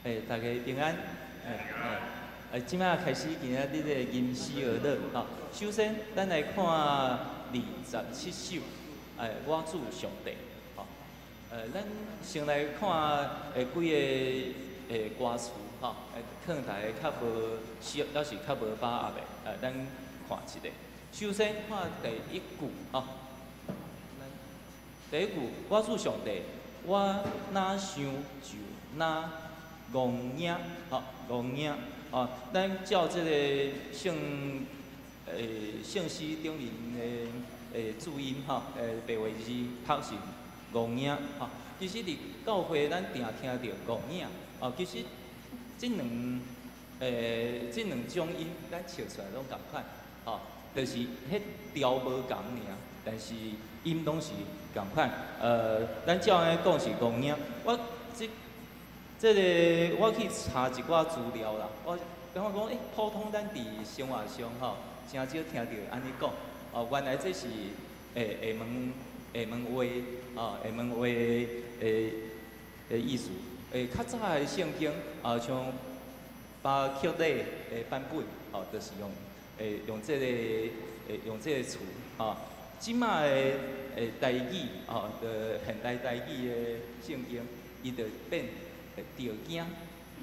欸，大家平安。欸欸，這擺開始今仔日的吟詩學樂吼。首先，咱來看27首，欸，我主上帝。吼，咱先來看幾个歌詞吼，可能大家較無熟，抑是較無把握的，咱看一下。首先看第一句吼，第一句，我主上帝，我若想就若戇影，吼，戇影，吼，咱照這個聖詩頂面的注音吼，白話字讀是戇影，吼。其實佇教會咱定聽著戇影，哦，其實這兩種音咱唱出來攏仝款，吼，就是彼調無仝爾，但是音攏是仝款。咱照按呢講是戇影，我這個我去查一寡資料啦，我感覺講，普通咱佇生活上吼，誠少聽著按呢講，哦，原來這是廈門話，哦，廈門話的意思。較早的聖經，啊，像巴克禮的版本，哦，就是用這個詞，吼。這馬的台語，哦，就現代台語的聖經，伊就變著驚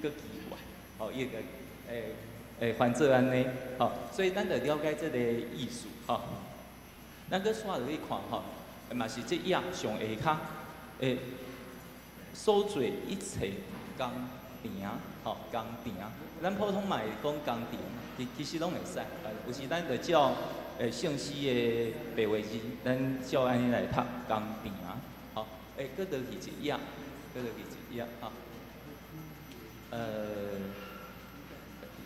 閣奇怪，吼，伊會翻做按呢，吼，所以咱就了解這個意思，吼。咱閣煞落去看，吼，嘛是這頁上下跤，所做一切工程，吼，工程，咱普通嘛會講工程，其實攏會使，有時咱就照聖詩的白話字，咱照按呢來讀工程，吼，閣落去一頁，閣落去一頁，吼。佇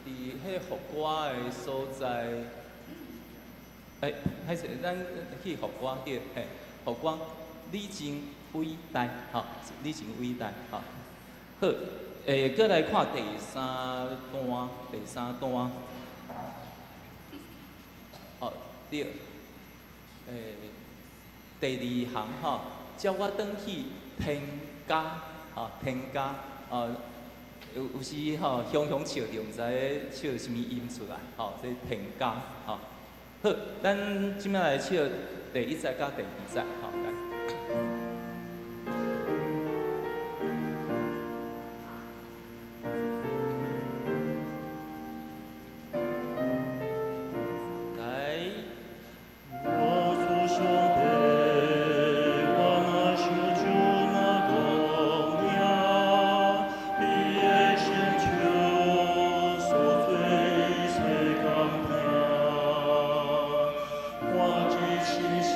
彼個副歌的所在，歹勢，咱去副歌對，嘿，副歌，你真偉大，吼，你真偉大，吼。好，閣來看第三段，第三段。哦，對，第二行吼，召我轉去天家，吼，天家，哦。有時吼，雄雄笑著，毋知笑啥物音出來，吼，這天家，吼。好，咱這擺來唱第一節佮第二節，吼，來。來。我主上帝，我若想就若戇影，你的成就所做一切工程，我這痴心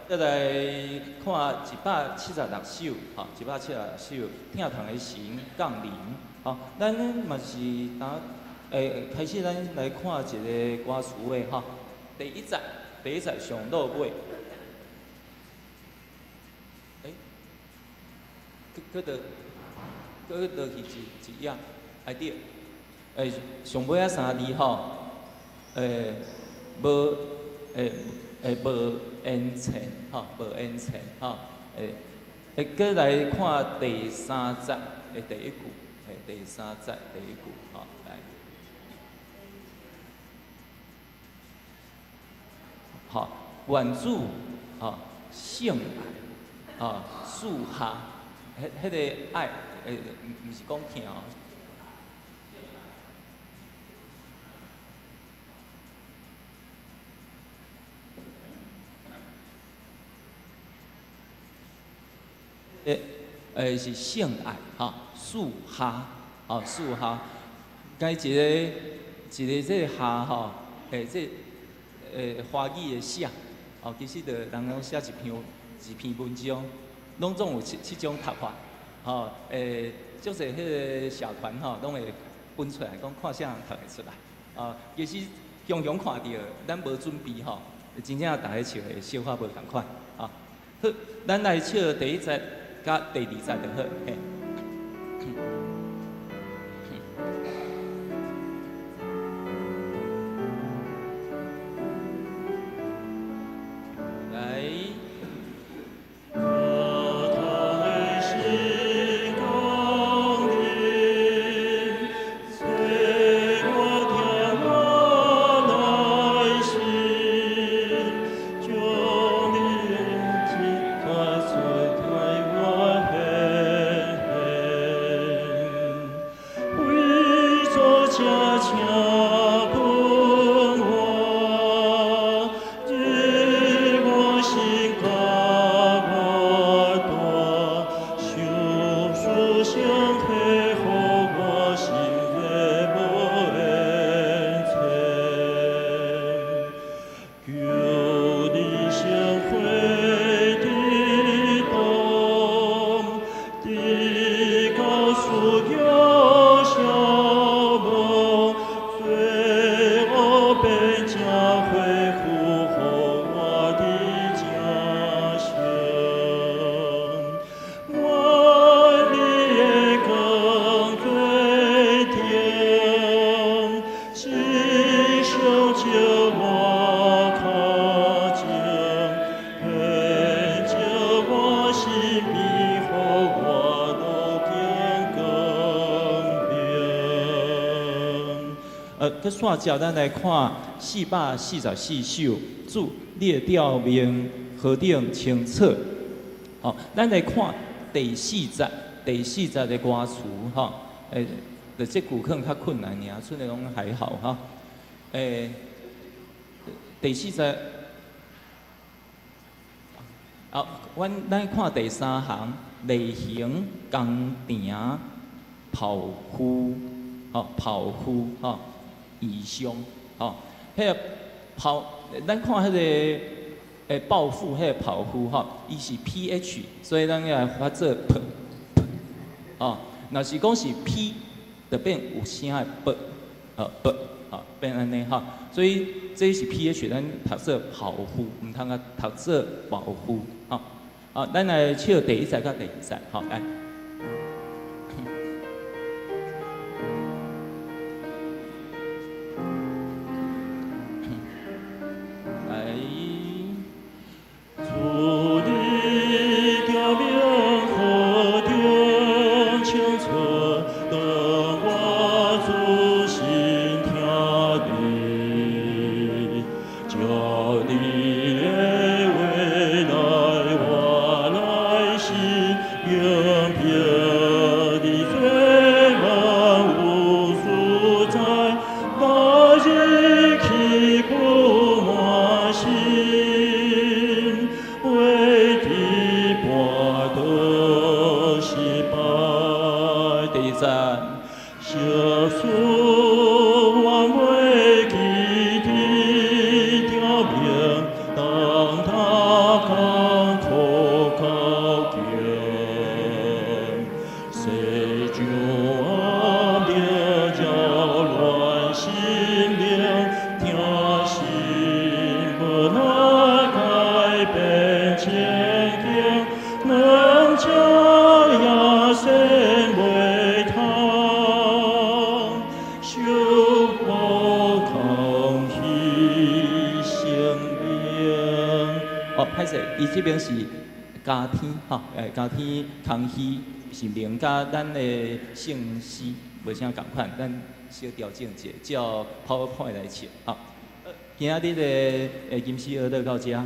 再來看176首，吼，176首，疼痛的神降臨，吼，咱嘛是當開始，咱來看一个歌詞的吼，第一節，第一節上落尾，閣閣閣落去一頁，哎對，上尾仔三字吼，無無緣淺吼，無緣淺吼，閣來看第三節的第一句，第三節第一句吼，來，好，願主吼聖愛，吼賜下，彼个愛，毋是講疼哦。是聖愛，吼，賜下，吼，賜下，該一個一个這个下吼，這華語的寫，哦，其實就人攏寫一篇文章，攏總有七種讀法，吼，足濟彼个社團吼，攏會分出來，講看啥人讀會出來，啊，其實常常看著，咱無準備吼，真正逐个笑會小可無仝款，啊，好，咱來笑第一節佮第二節就好，嘿。來。閣煞接咱來看444首，主你的調命何等清楚。好，咱來看第四節，第四節的歌詞，吼，就這句可能較困難爾，剩的攏還好哈。第四節，好，咱看第三行，例行工程剖腹，吼，剖腹，吼。異象，吼，彼个剖，咱看彼个報復，彼个剖腹，吼，伊是 ph，所以咱來發做 p p，吼，若是講是 p，就變有聲的 b，b，吼，變按呢吼，所以這是 ph，咱讀做剖腹，毋通共讀做保護，吼，啊，咱來笑第一節佮第二節，吼，來。第二節。哦，歹勢，伊這邊是嘉天吼，嘉天康熙是名佮咱的姓氏無啥仝款，咱小調整一下，照 PowerPoint 來唱吼。今仔日的吟詩學樂到遮。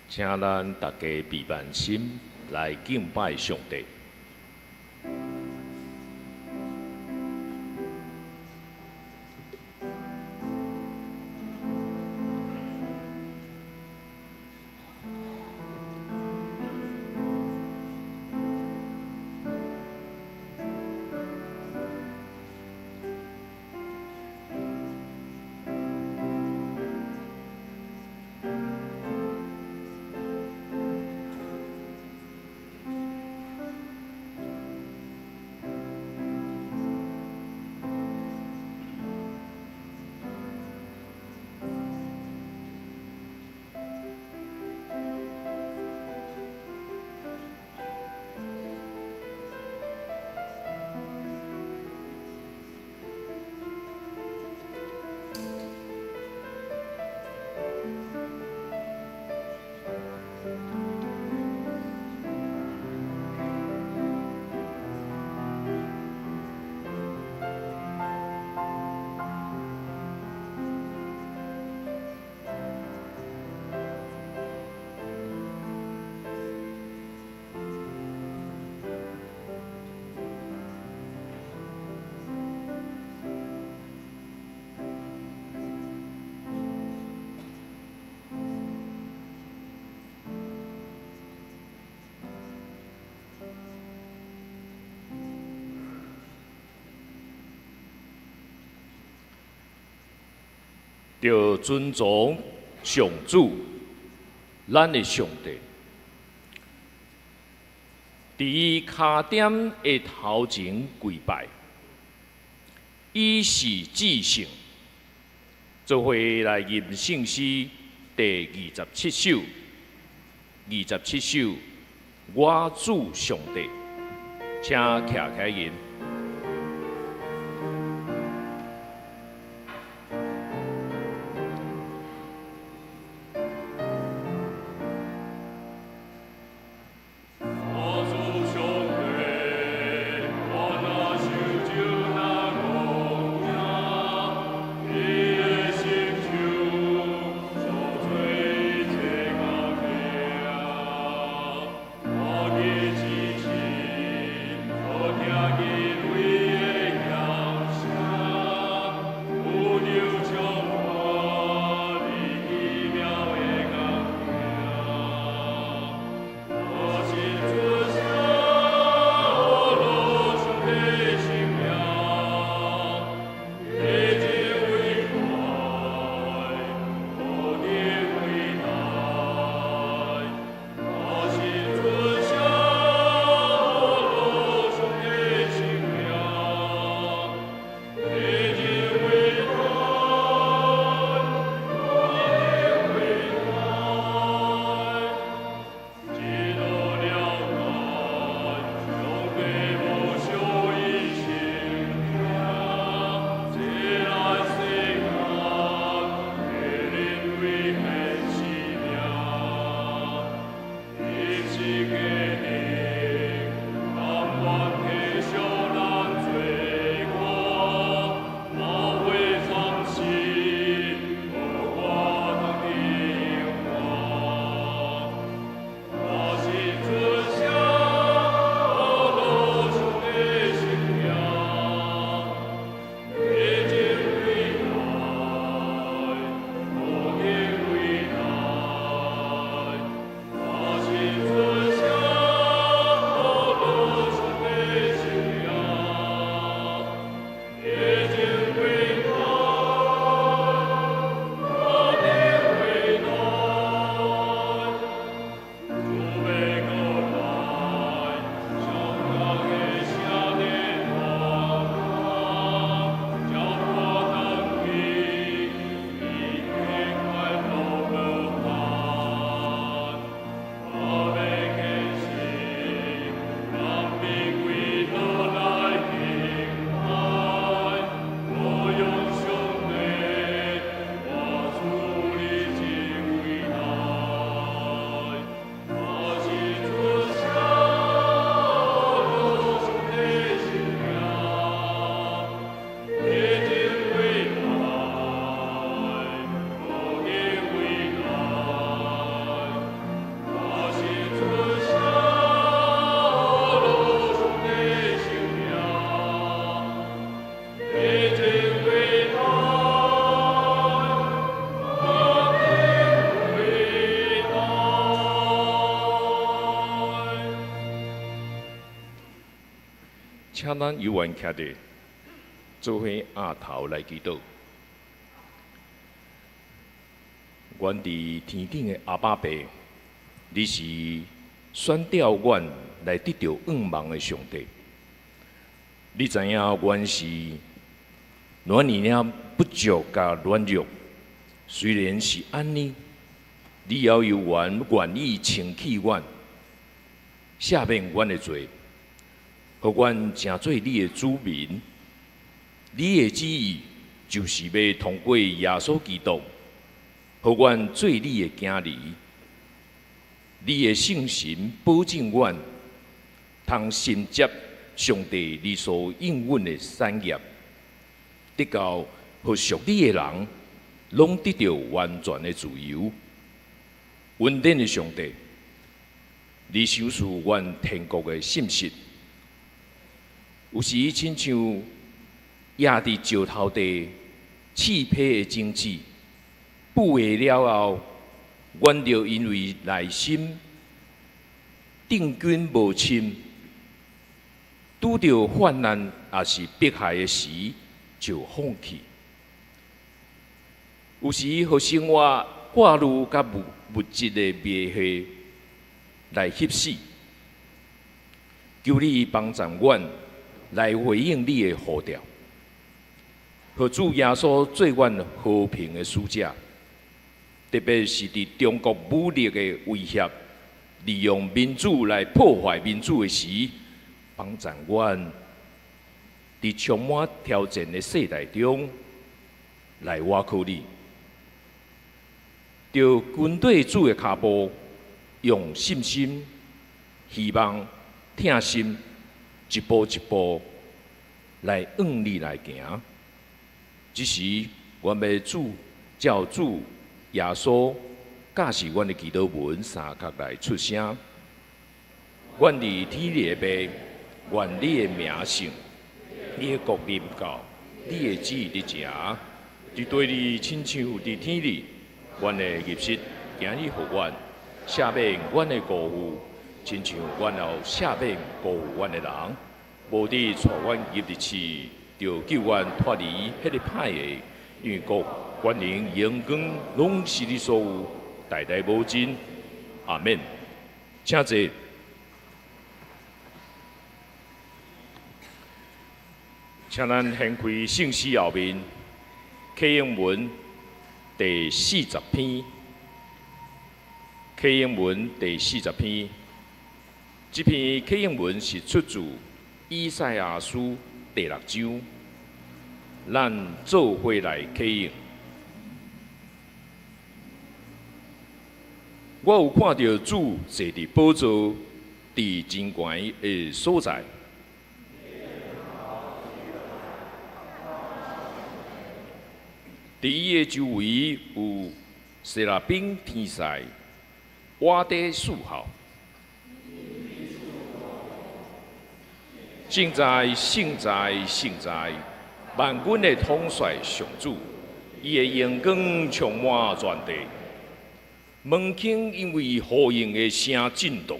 請咱大家閉萬心來敬拜上帝。著尊崇上主，咱的上帝，佇伊跤踮的頭前跪拜，伊是至聖。做伙來吟聖詩第二十七首，27首，我主上帝，請徛起來吟。我請咱有緣徛佇做伙額頭來祈禱。阮佇天頂的阿爸父，你是選召阮來得著願望的上帝。你知影阮是偌爾爾不足佮軟弱，雖然是按呢，你猶猶原願意清去阮，赦免阮的罪，予阮成做你的子民。你的旨意就是欲通過耶穌基督，予阮做你的囝兒。你的聖神保證阮通承接上帝你所應允的產業，直到予屬你的人攏得著完全的自由。恩典的上帝，你賞賜阮天國的信息，有時親像壓佇石頭地刺皮的種子，孵化了後，阮著因為內心定根無深，拄著患難抑是迫害的時，就放棄。有時予生活掛慮佮物質的迷惑來翕死，求你幫助阮來回應你的呼召，予主耶穌做阮和平的使者，特別是佇中國武力的威脅，利用民主來破壞民主的時，幫助阮佇充滿挑戰的世代中來倚靠你，著跟綴主的跤步，用信心、希望、疼心，一步一步來向你來行。這時，阮欲主照主耶穌教示阮的祈禱文三角來出聲。阮佇天裡的父，願你的名聖，你的國臨到，你的旨意佇行，佇地裡親像佇天裡。阮的入食，今日予阮，赦免阮的過誤，親像阮也赦免辜負阮的人。無得帶阮入佇試，著救阮脫離彼个歹的，因為國、權能、榮光，攏是你所有，代代無盡。阿們。請坐。請咱掀開聖詩後面，啟應文第四十篇。啟應文第四十篇，這篇啟應文是出自以賽亞書第六章。咱做伙來啟應。我有看著主坐佇寶座，佇真懸的所在。佇伊的周圍有撒拉賓天使，倚底侍候。聖哉，聖哉，聖哉！萬軍的統帥上主，伊的榮光充滿全地。門框因為呼應的聲震動。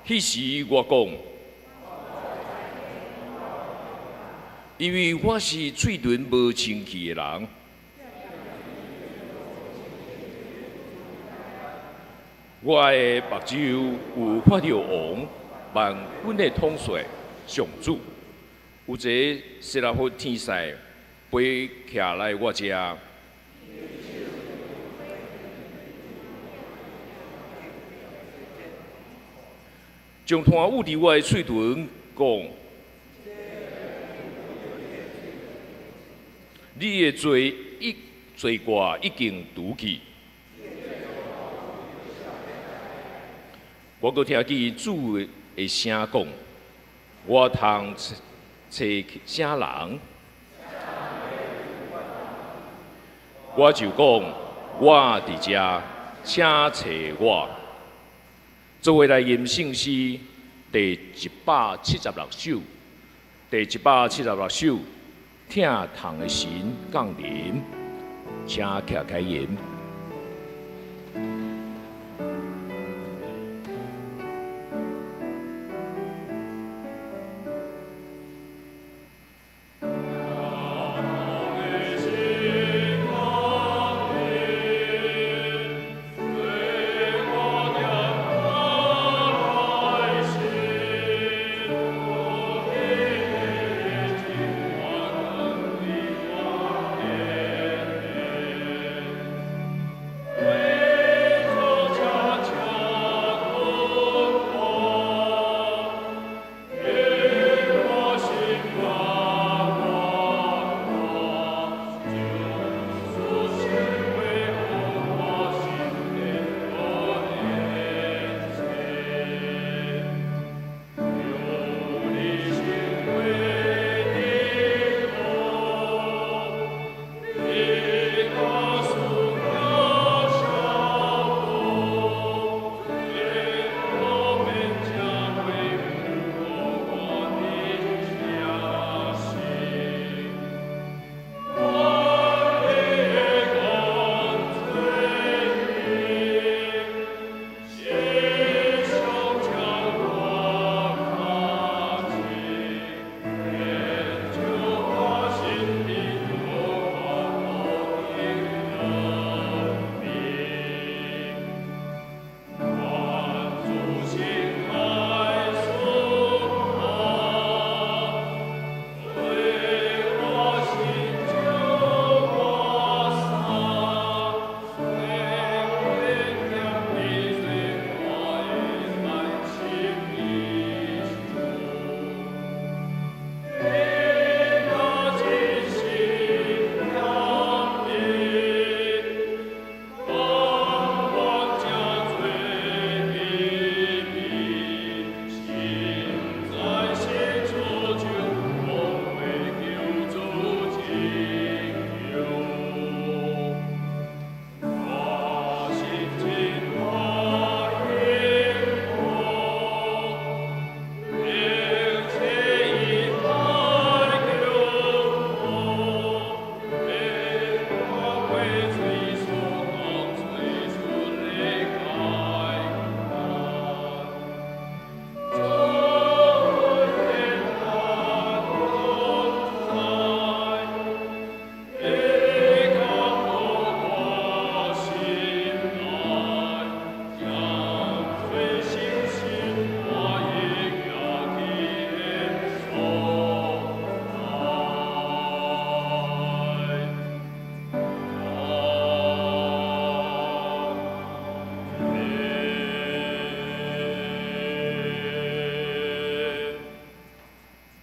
彼時我講，因為我是喙唇無清氣的人，我的目睭有看著王，萬軍的統帥上主，有一个撒拉弗天使飛徛來我遮。將炭捂佇我的喙唇，講：你的罪已罪過已經除去。我閣聽見主的聲講：我通揣啥人？我就講：我佇遮，請揣我。做伙來吟聖詩第176首，第176首，疼痛的神降臨，請徛開吟。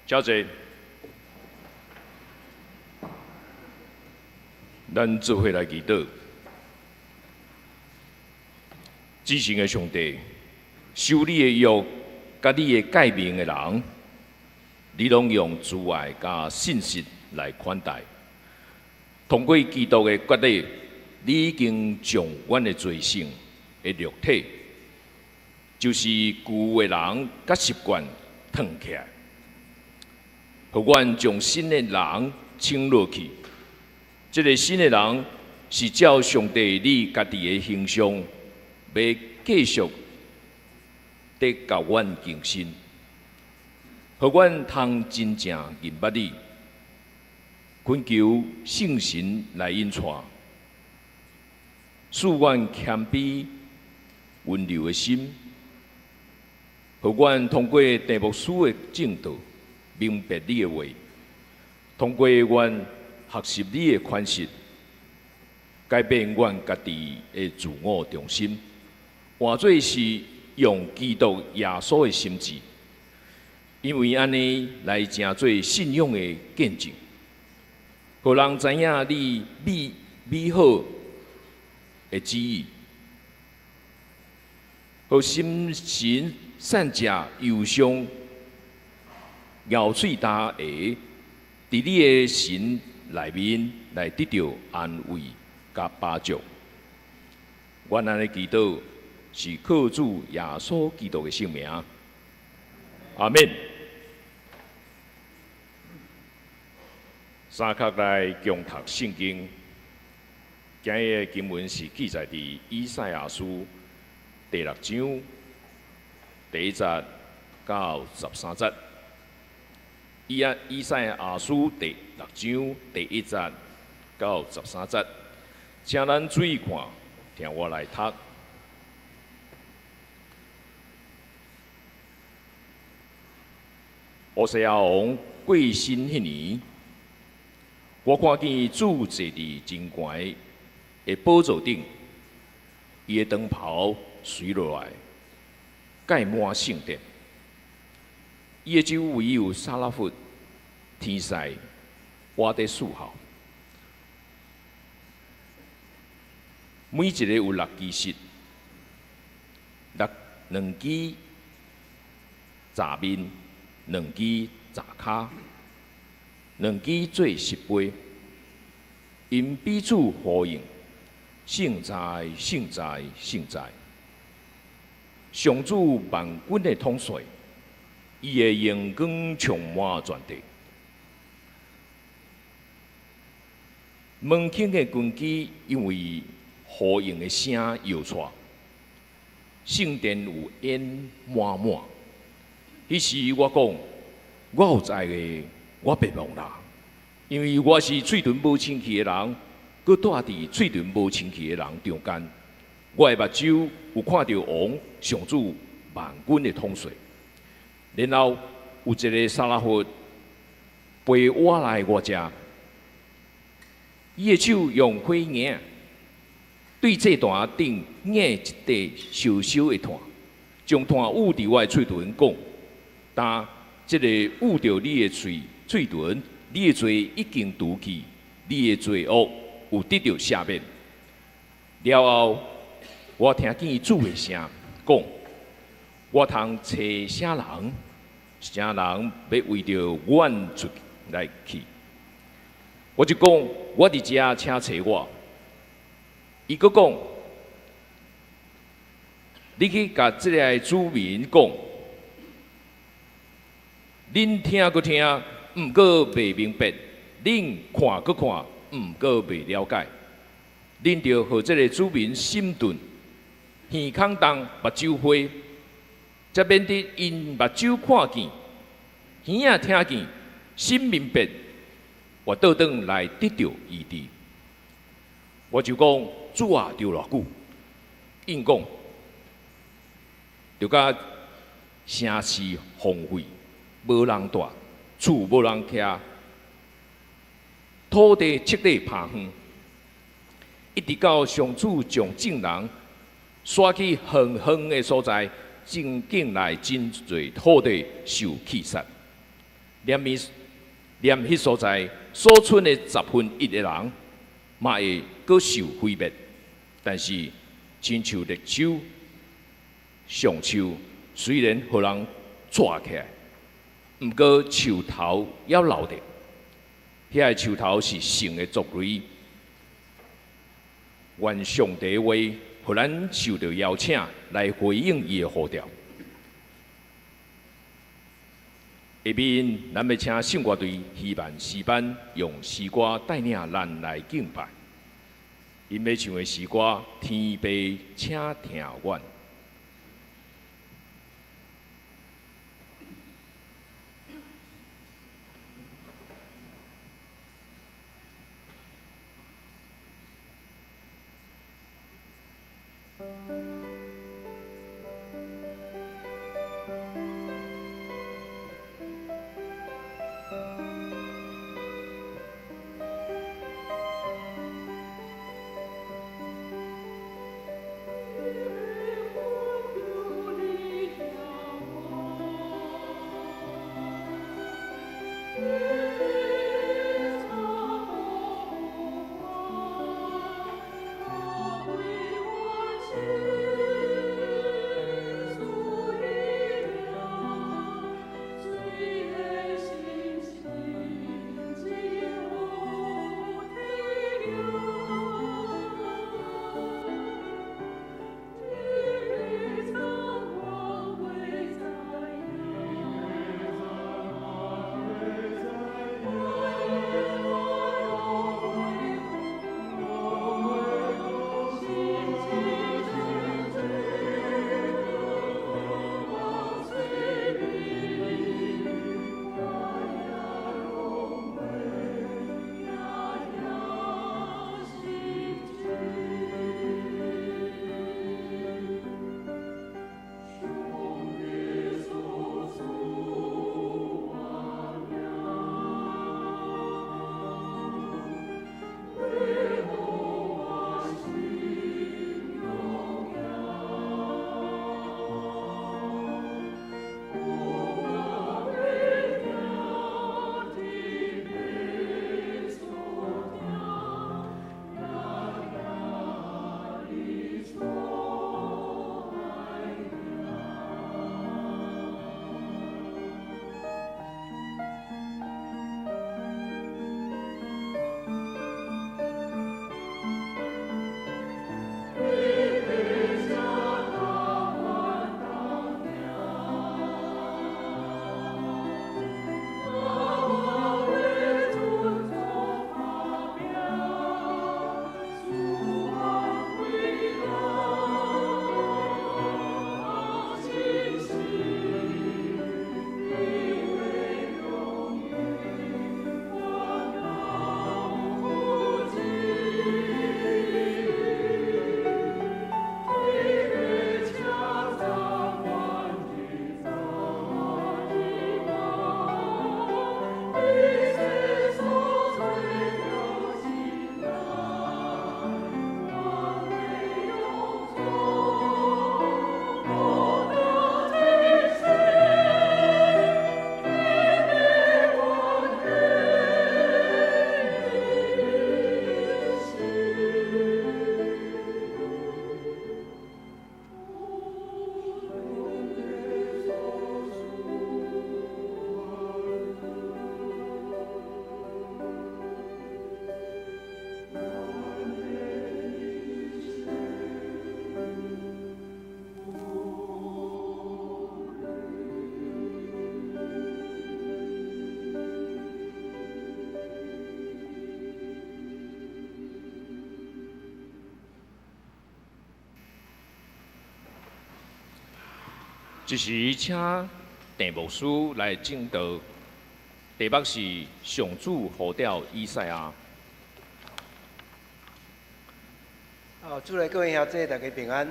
請坐。咱做伙來祈禱。至聖的上帝，守你的約，佮你的誡命的人，你攏用慈愛佮信實來款待。通過基督的割禮，你已經將阮的罪性的肉體，就是舊的人佮習慣褪起來，予阮將新的人穿落去。這个新的人是照上帝你家己的形象，欲繼續得共阮更新，予阮通真正認捌你，懇求聖神來引帶，賜阮謙卑溫柔的心，予阮通過鄭牧師的證道，明白你的話，通過阮學習你的款式，改變阮家己的自我中心，換做是用基督耶穌的心志，因為按呢來成做信仰的見證，予人知影你美美好的旨意，予心神散藉憂傷、咬喙焦的，佇你的神內面來得著安慰佮飽足。阮按呢祈禱，是靠主耶穌基督的聖名。阿們。三較來共讀聖經，今日的經文是記載佇以賽亞書第六章第一節到十三節。以賽亞書第六章第一節到十三節，請咱注意看，聽我來讀。烏西亞王過身彼年，我看見主坐佇真懸的寶座頂，伊的長袍垂落來，蓋滿聖殿。伊的周圍有撒拉弗、天使，倚佇侍候。每一个有六支翼，兩支遮面，兩支遮跤，兩支做翼飛。𪜶彼此呼應，聖哉，聖哉，聖哉！上主萬軍的統帥，伊的榮光充滿全地。門檻的根基因為呼應的聲搖掣，聖殿有煙滿滿。彼時我講，我有才的，我白忙啦，因為我是喙唇無清氣的人，閣住佇喙唇無清氣的人中間。我的目睭有看著王上主萬軍的統帥。然後有一个撒拉弗飛我來我遮，伊的手用火鈕對祭壇頂鈕一塊燒燒的炭，將炭捂佇我的喙唇，講：當這个捂著你的喙唇，你的罪已經除去，你的罪惡有得著赦免。了後，我聽見主的聲講：我通揣啥人？啥人欲為著阮出來去？我就講，我佇遮，請揣我。伊閣講：你去共這个子民講，恁聽閣聽，毋過袂明白；恁看閣看，毋過袂了解。恁著予這个子民心鈍，耳孔重，目睭花，才免得𪜶目睭看見，耳仔聽見，心明白，我倒轉來得著醫治。我就講，主啊，著偌久？應講，就佮城市荒廢，無人蹛，厝無人徛，土地徹底拋荒，一直到上主將眾人徙去遠遠的所在，境內真濟土地受棄殺。連伊連彼所在所賰的十分一的人，嘛會閣受毀滅。但是，親像綠樹、橡樹，雖然予人掣起來，毋過樹頭猶留著。遐个樹頭是神的作為，願上帝話，予咱受著邀請來回應伊的呼召。下面，咱欲請聖樂隊希望詩班用詩歌帶領咱來敬拜。𪜶欲唱的詩歌《天父請聽阮》。這時，請鄭牧師來證道，題目是上主呼召以賽亞。啊，主內各位兄弟，大家平安。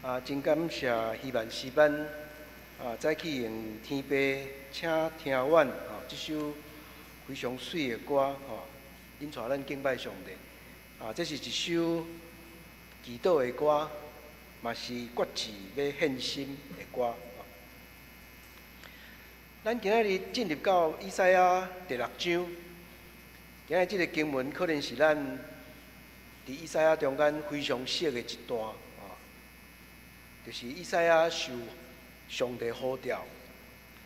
啊，真感謝希望詩班啊，早起用天父請聽阮啊，這首非常媠的歌吼，引帶咱敬拜上帝。啊，這是一首祈禱的歌，嘛是決志欲獻身的歌。咱今仔日進入到以賽亞第六章，今仔日這個經文可能是咱佇以賽亞中間非常熟的一段，啊，就是以賽亞受上帝呼召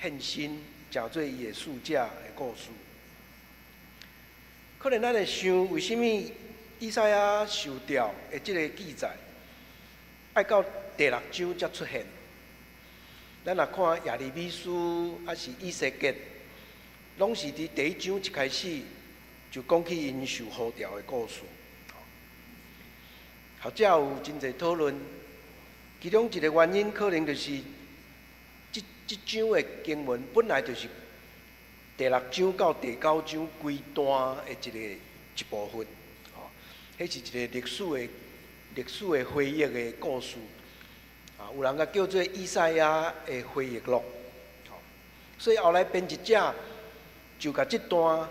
獻身，成做伊的使者的故事。可能咱會想，為啥物以賽亞受召的這个記載，愛到第六章才出現？咱若看耶利米書，抑是以西結，攏是佇第一章一開始就講起𪜶受呼召的故事。學者有真濟討論，其中一個原因可能就是這這章的經文本來就是第六章到第九章規段的一個一部分，吼，彼是一個歷史的回憶的故事，啊，有人共叫做以賽亞的回憶錄，吼，所以後來編輯者就共這段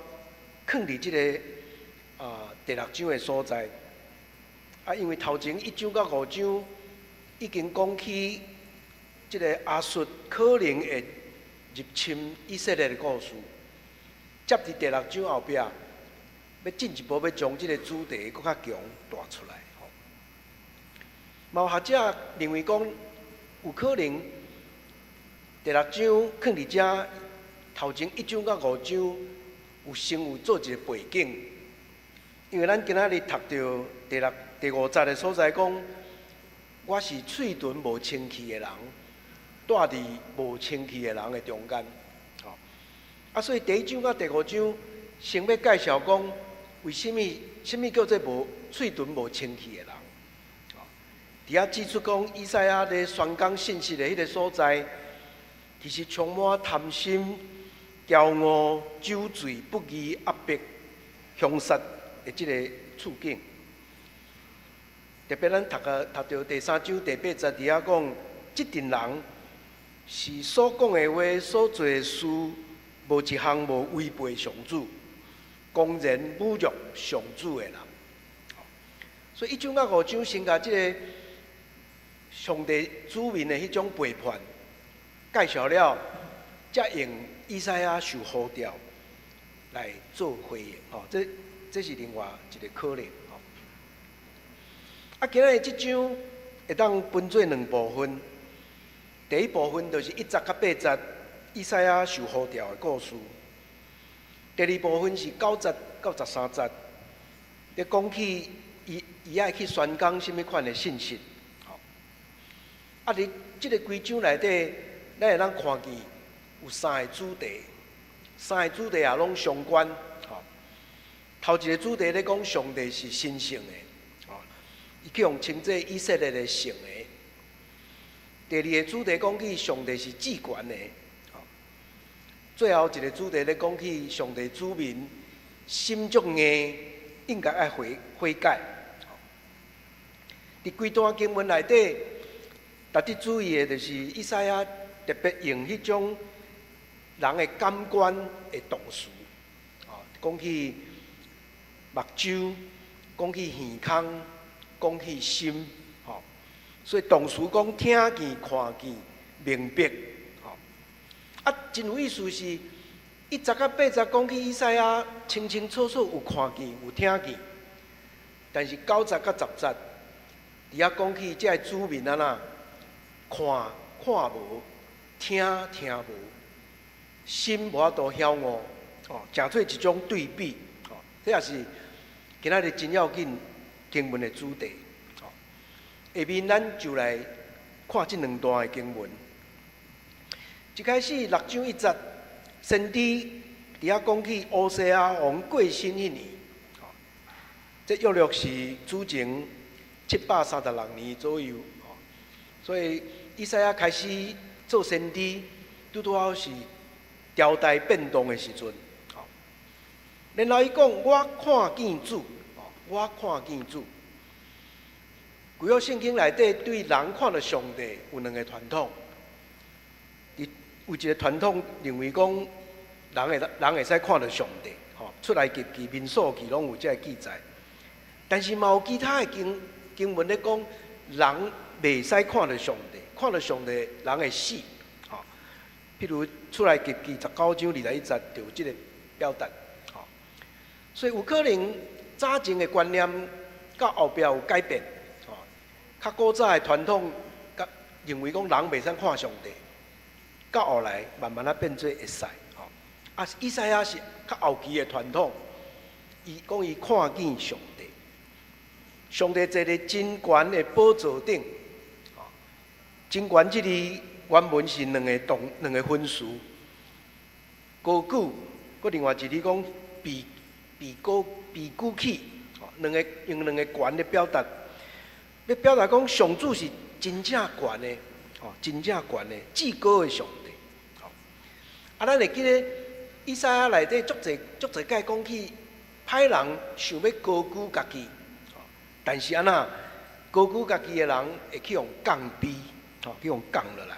囥佇這个第六章的所在，啊，因為頭前一章到五章已經講起這个亞述可能會入侵以色列的故事，接佇第六章後壁，欲進一步欲將這个主題閣較強帶出來。吼，嘛有學者認為講，有可能第六章囥佇遮，頭前一章到五章有先有做一个背景，因為咱今仔日讀著第六、第五節的所在講，我是喙唇無清氣的人，住佇無清氣的人的中間，吼。啊，所以第一章佮第五章先欲介紹講，為啥物，啥物叫做無喙唇無清氣的人？吼，佇遐指出講，以賽亞咧宣講信息的彼个所在，其實充滿貪心、驕傲、酒醉、不義、壓迫、兇殺的這个處境。特別咱讀著第三章第八節佇遐講，這陣人是所講的話、所做的事，無一項無違背上主，公然侮辱上主的人。所以一章到五章先共這个上帝子民的彼種背叛介紹了，才用以賽亞受呼召來做回應。吼，這是另外一个可能。吼，啊，今仔日這章會當分做兩部分。第一部分就是一節到八節，以賽亞受呼召的故事。第二部分是九節到十三節，咧講起伊伊愛去宣講啥物款的信息。吼，啊，佇這个規章內底，咱會當看見有三个主題，三个主題也攏相關。吼，頭一个主題咧講上帝是神聖的，吼，伊去予稱做以色列的聖的。第二个主題講起上帝是至懸的，最後一个主題咧講起上帝子民心足硬，應該愛悔悔改。佇規段經文內底，值得注意的就是以賽亞特別用彼種人的感官的動詞，講起目睭，講起耳孔，講起心。所以動詞講聽見、看見、明白，吼。啊，真有意思是，一節到八節講起以賽亞清清楚楚有看見、有聽見，但是九節佮十節，佇遐講起這个子民按怎看看無，聽聽無，心無法度曉悟，哦，誠做一種對比，吼，這也是今仔日真要緊經文的主題。下面咱就來看這兩段的經文。一開始六章一節，先知佇遐講起烏西亞王過身彼年，這約略是主前736年左右。所以以賽亞開始做先知，拄拄好是朝代變動的時陣。然後伊講：我看見主，我看見主。舊約聖經內底對人看著上帝有兩个傳統。有一个傳統認為講，人會使看著上帝，吼，出埃及記、民數記攏有這个記載。但是嘛有其他的經經文咧講，人袂使看著上帝，看著上帝人會死，吼。譬如出埃及記19章21節就有這个表達。吼，所以有可能早前的觀念到後壁有改變。吼，較古早的傳統，佮認為講人袂使看上帝，到後來慢慢仔變做會使。吼，啊，以賽亞是較後期的傳統，伊講伊看見上帝，上帝坐佇真懸的寶座頂。真懸這字原文是兩個動兩個分詞，高舉，閣另外一字講被被高被舉起，兩个用兩个懸來表達，欲表達講上主是真正懸的，吼，真正懸的至高的上帝。啊，咱會記得以賽亞內底足濟足濟擺講起歹人想欲高舉家己，但是按怎高舉家己的人會去予降卑，吼，去予降落來。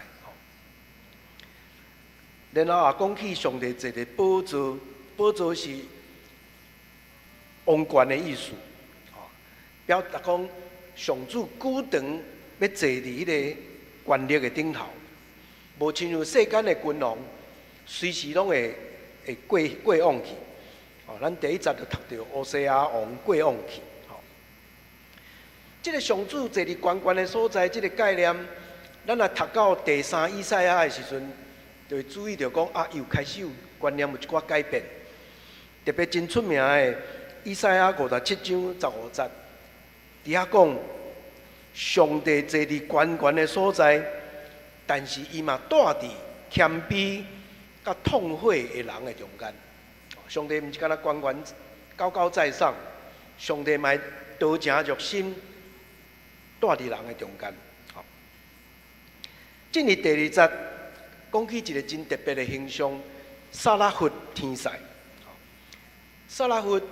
然後也講起上帝坐佇寶座，寶座是王權的意思，吼，表達講上主久長欲坐佇彼个權力的頂頭，無親像世間的君王，隨時攏會會過過往去。吼，咱第一節就讀著烏西亞王過往去。吼，這个上主坐佇懸懸的所在，這个概念，咱若讀到第三以賽亞的時陣，就會注意著講啊，又開始有觀念有一寡改變。特別真出名的以賽亞57章15節，佇遐講上帝坐佇懸懸的所在，但是伊嘛蹛佇謙卑佮痛悔的人的中間。上帝毋是干焦懸懸高高在上，上帝嘛會柔情熱心，蹛佇人的中間。進入第二節，講起一个真特別的形象——撒拉弗天使。撒拉弗佇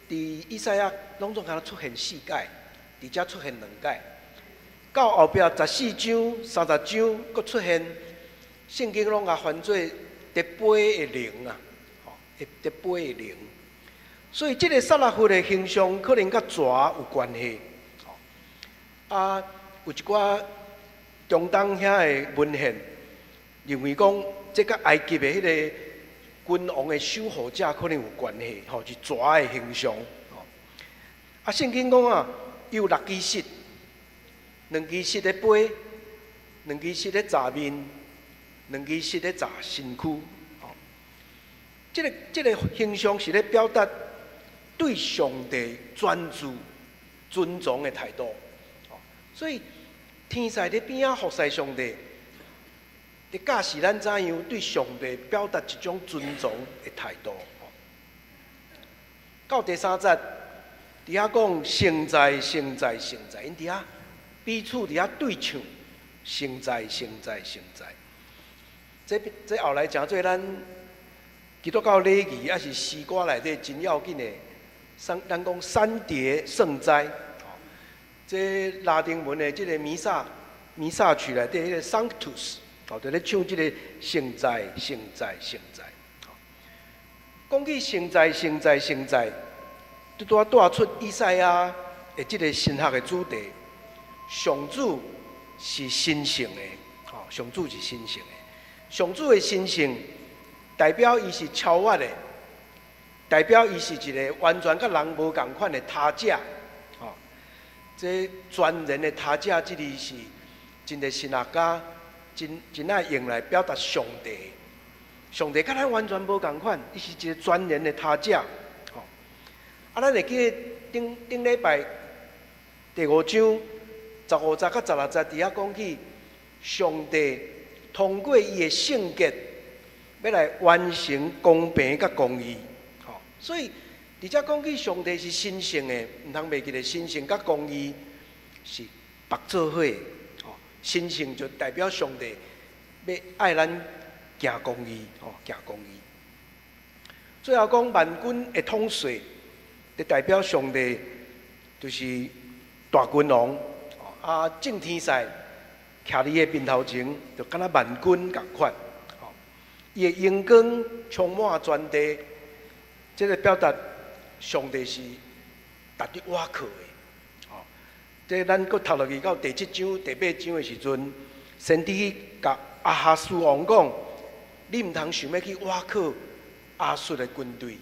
以賽亞攏總敢若出現四擺，佇遮出現兩擺。到後壁14章、30章，閣出現，聖經攏共翻做佇飛的靈啊，吼，佇飛的靈。所以這个撒拉弗的形象可能佮蛇有關係。啊，有一寡中東遐的文獻認為講，這佮埃及的彼个君王的守護者可能有關係，吼，是蛇的形象。啊，聖經講啊，有六支翼，兩支翼咧飛，兩支翼咧跩面，兩支翼咧跩身軀。吼，這个形象是咧表達對上帝專注、尊崇的態度。所以天使佇邊仔服侍上帝，佇教示咱怎樣對上帝表達一種尊崇的態度。到第三節，佇遐講聖哉、聖哉、聖哉，𪜶佇遐彼此佇遐對唱，聖哉、聖哉、聖哉。這後來成做咱基督教禮儀，抑是詩歌內底真要緊的，咱講三疊聖哉。這拉丁文的這个彌撒彌撒曲內底彼个 Sanctus，哦，就咧唱這个聖哉、聖哉、聖哉。講起聖哉、聖哉、聖哉，拄拄仔帶出以賽亞的這个神學的主題：上主是神聖的，吼，上主是神聖的。上主的神聖代表伊是超越的，代表伊是一个完全佮人無仝款的他者。吼，這全然的他者，這字是真濟神學家真真愛用來表達上帝。上帝佮咱完全無仝款，伊是一个全然的他者。吼，啊，咱會記得頂頂禮拜第五章15節佮16節佇遐講起，上帝通過伊的聖潔，欲來完成公平佮公義。吼，所以佇遮講起上帝是神聖的，毋通袂記得神聖佮公義是縛做伙的。吼，神聖就代表上帝欲愛咱行公義，吼，行公義。最後講萬軍的統帥，就代表上帝就是大君王。啊，眾天使徛佇伊的面頭前，就敢若萬軍仝款。吼，伊的榮光充滿全地，這个表達上帝是值得倚靠的。吼，這咱閣讀落去到第七章、第八章的時陣，先知去共亞哈斯王講。你毋通想欲去倚靠亞述的軍隊，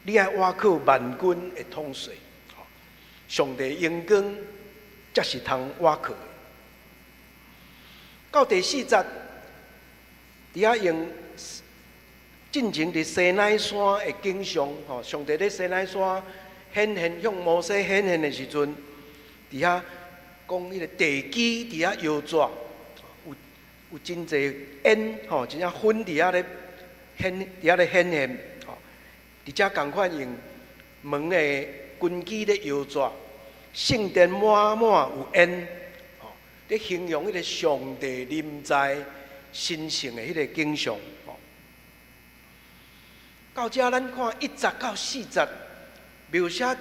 你愛倚靠萬軍的統帥。上帝榮光才是通倚靠的。到第四節，佇遐用進前佇西奈山的景象，吼，上帝佇西奈山顯現向摩西顯現的時陣，佇遐講彼個地基佇遐搖逝，有真濟煙，吼，真正粉佇遐咧顯，佇遐咧顯現，吼，佇遮仝款用門的根基咧搖逝，聖殿滿滿有煙，吼，咧形容彼個上帝臨在神聖的彼個景象，吼。到遮咱看1節到4節，描寫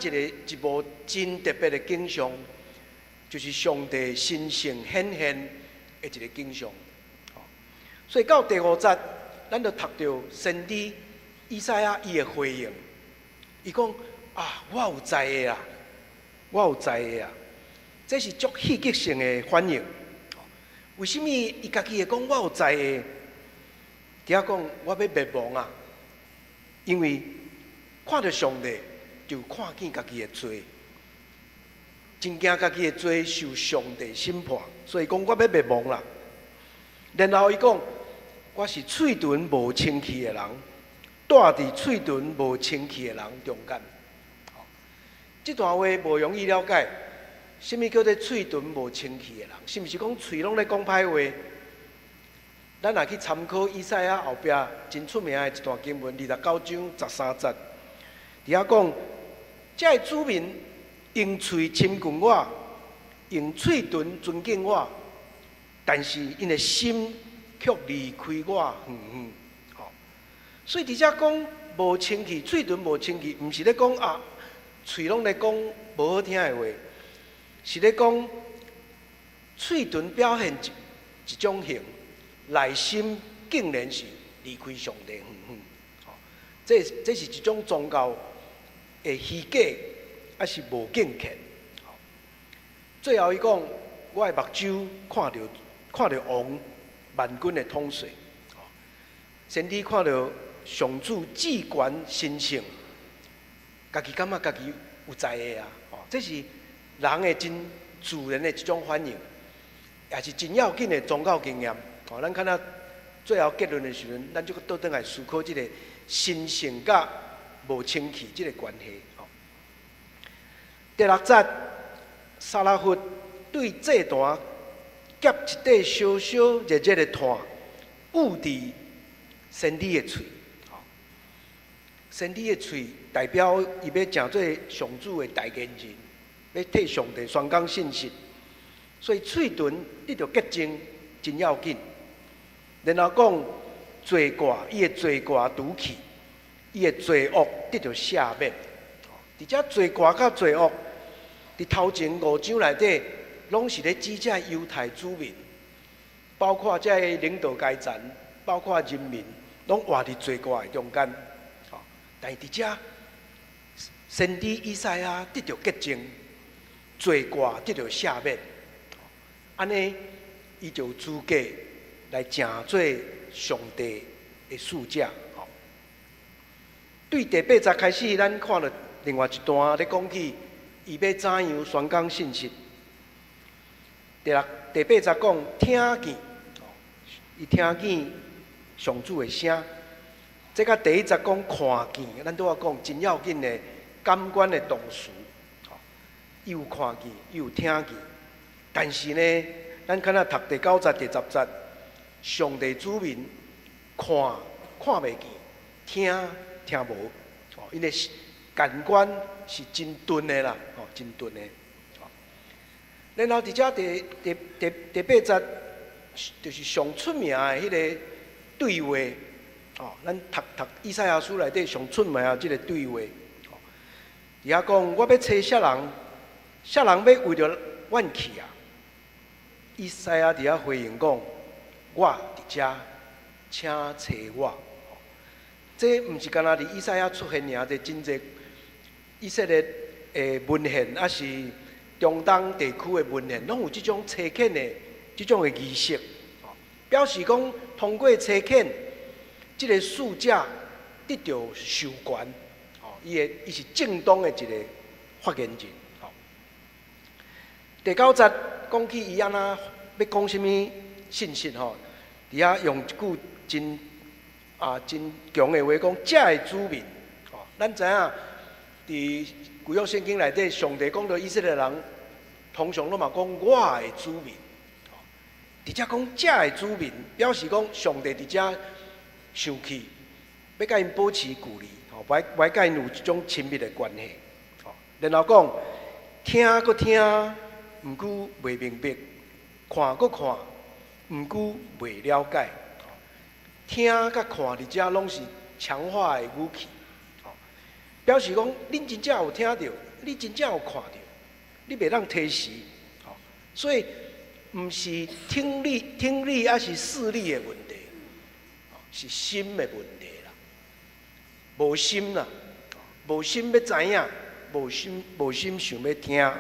一幕真特別的景象，就是上帝神聖顯現的一個景象。所以到第五節，咱就讀著先知以賽亞伊的回應，伊講啊，我有才的啊，我有才的啊，這是足戲劇性的反應。為啥物伊家己會講我有才的？佇遐講我欲滅亡啊！因為看著上帝，就看見家己的罪，真驚家己的罪受上帝審判，所以講我欲滅亡啦。然後伊講，我是喙唇無清氣的人，住佇喙唇無清氣的人中間。這段話無容易了解，啥物叫做喙唇無清氣的人？是毋是講喙攏咧講歹話？咱若去參考以賽亞後壁真出名的一段經文，29章13節，佇遐講，這个子民用喙親近我，用喙唇尊敬我，但是𪜶的心卻離開我遠遠。吼，所以佇遮講無清氣，喙唇無清氣，毋是咧講啊，喙攏咧講無好聽的話，是咧講喙唇表現一種形，內心竟然是離開上帝遠遠。吼，這是一種宗教的虛假，抑是無敬虔。最後伊講，我的目睭看著王萬軍的統帥，先知看著上主至懸神聖，家己感覺家己有才的啊！這是人的真自然的一種反應，也是真要緊的宗教經驗。哦，咱看到最後結論的時陣，咱就閣倒轉來思考這個神聖佮無清氣這個關係。第六節，撒拉弗對祭壇夾一塊燒燒熱熱的炭，捂佇先知的喙。先知的喙代表伊欲成做上主的代言人，欲替上帝宣講信息，所以喙唇得著潔淨真要緊。然後講罪過，伊的罪過除去，伊的罪惡得著赦免。佇遮罪過佮罪惡，佇頭前五章內底，攏是咧指這猶太子民，包括這个領導階層，包括人民，攏活佇罪過的中間。但是佇遮，先知以賽亞得著潔淨，罪過得著赦免，按呢，伊就有資格來成做上帝的使者。對第八節開始，咱看著另外一段咧講起，伊欲怎樣宣講信息。第六、第八節講聽見，伊聽見上主的聲。這佮第一節講看見，咱拄仔講真要緊的感官的動詞。伊有看見，伊有聽見，但是呢，咱敢若讀第九節、第10節，上帝子民看看袂見，聽聽無，哦，𪜶的感官是真鈍的啦，哦，真鈍的。然後佇遮第八節，就是上出名的彼个對話，哦，咱讀讀以賽亞書內底上出名的這个對話，哦，佇遐講我欲揣啥人，啥人欲為著阮去啊？以賽亞佇遐回應講：我佇遮，請揣我。這毋是干焦佇以賽亞出現爾，佇真濟以色列的文獻，抑是中東地區的文獻，攏有這種差遣的這種的儀式，表示講通過差遣，這个使者得著授權，吼，伊是正當的一个發言人，吼。第九節講起伊按怎欲講啥物信息吼，佇遐用一句真強的話講，遮的子民，吼，咱知影佇舊約聖經內底，上帝講著以色列人，通常攏嘛講我的子民，佇遮講遮的子民，表示講上帝佇遮生氣，欲共𪜶保持距離，吼，無愛共𪜶有這種親密的關係，吼。然後講聽閣聽，毋過袂明白；看閣看，毋過袂了解。聽佮看佇遮攏是強化的語氣，吼，表示講恁真正有聽著，你真正有看著，你袂當推辭，吼。所以毋是聽力抑是視力的問題，是心的問題啦。無心啦，無心欲知影，無心想欲聽。吼。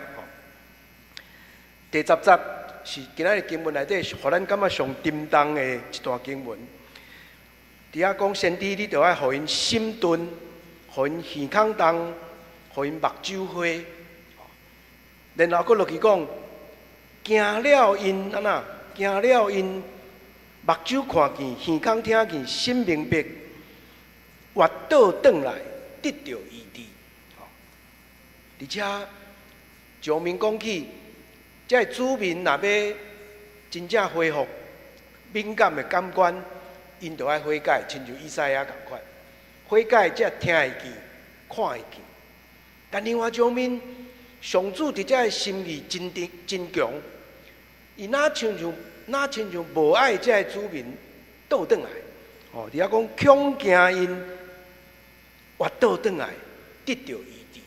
第十節是今仔日經文內底，予咱感覺上沉重的一段經文。佇遐講先知，你著愛予𪜶心鈍，予𪜶耳孔重，予𪜶目睭花。然後閣落去講，驚了𪜶按怎？驚了𪜶目睭看見，耳孔聽見，心明白，越倒轉來得著醫治。而且上面講起，這个子民若欲真正恢復敏感的感官，𪜶著愛悔改，親像以賽亞仝款，悔改才聽會見，看會見。但另外一方面，上主佇遮的心意真直真強，伊若親像無愛這个子民倒轉來，哦，佇遐講恐驚𪜶越倒轉來得著醫治。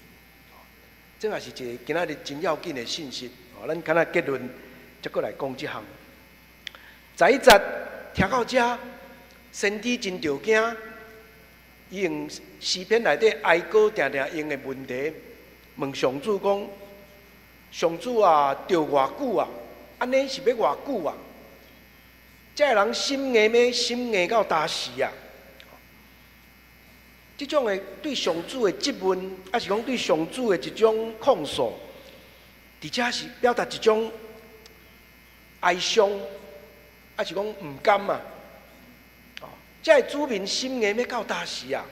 這也是一个今仔日真要緊的信息。哦，咱敢若結論，才閣來講這項。11節聽到遮，先知真著驚，伊用詩篇內底哀歌定定用的問題，問上主講：上主啊，著偌久啊？按呢是欲偌久啊？這个人心硬欲心硬到焦時啊？這種的對上主的質問，抑是講對上主的一種控訴，佇遮是表達一種哀傷，抑是講毋甘啊？哦，這个子民心硬欲到焦時啊？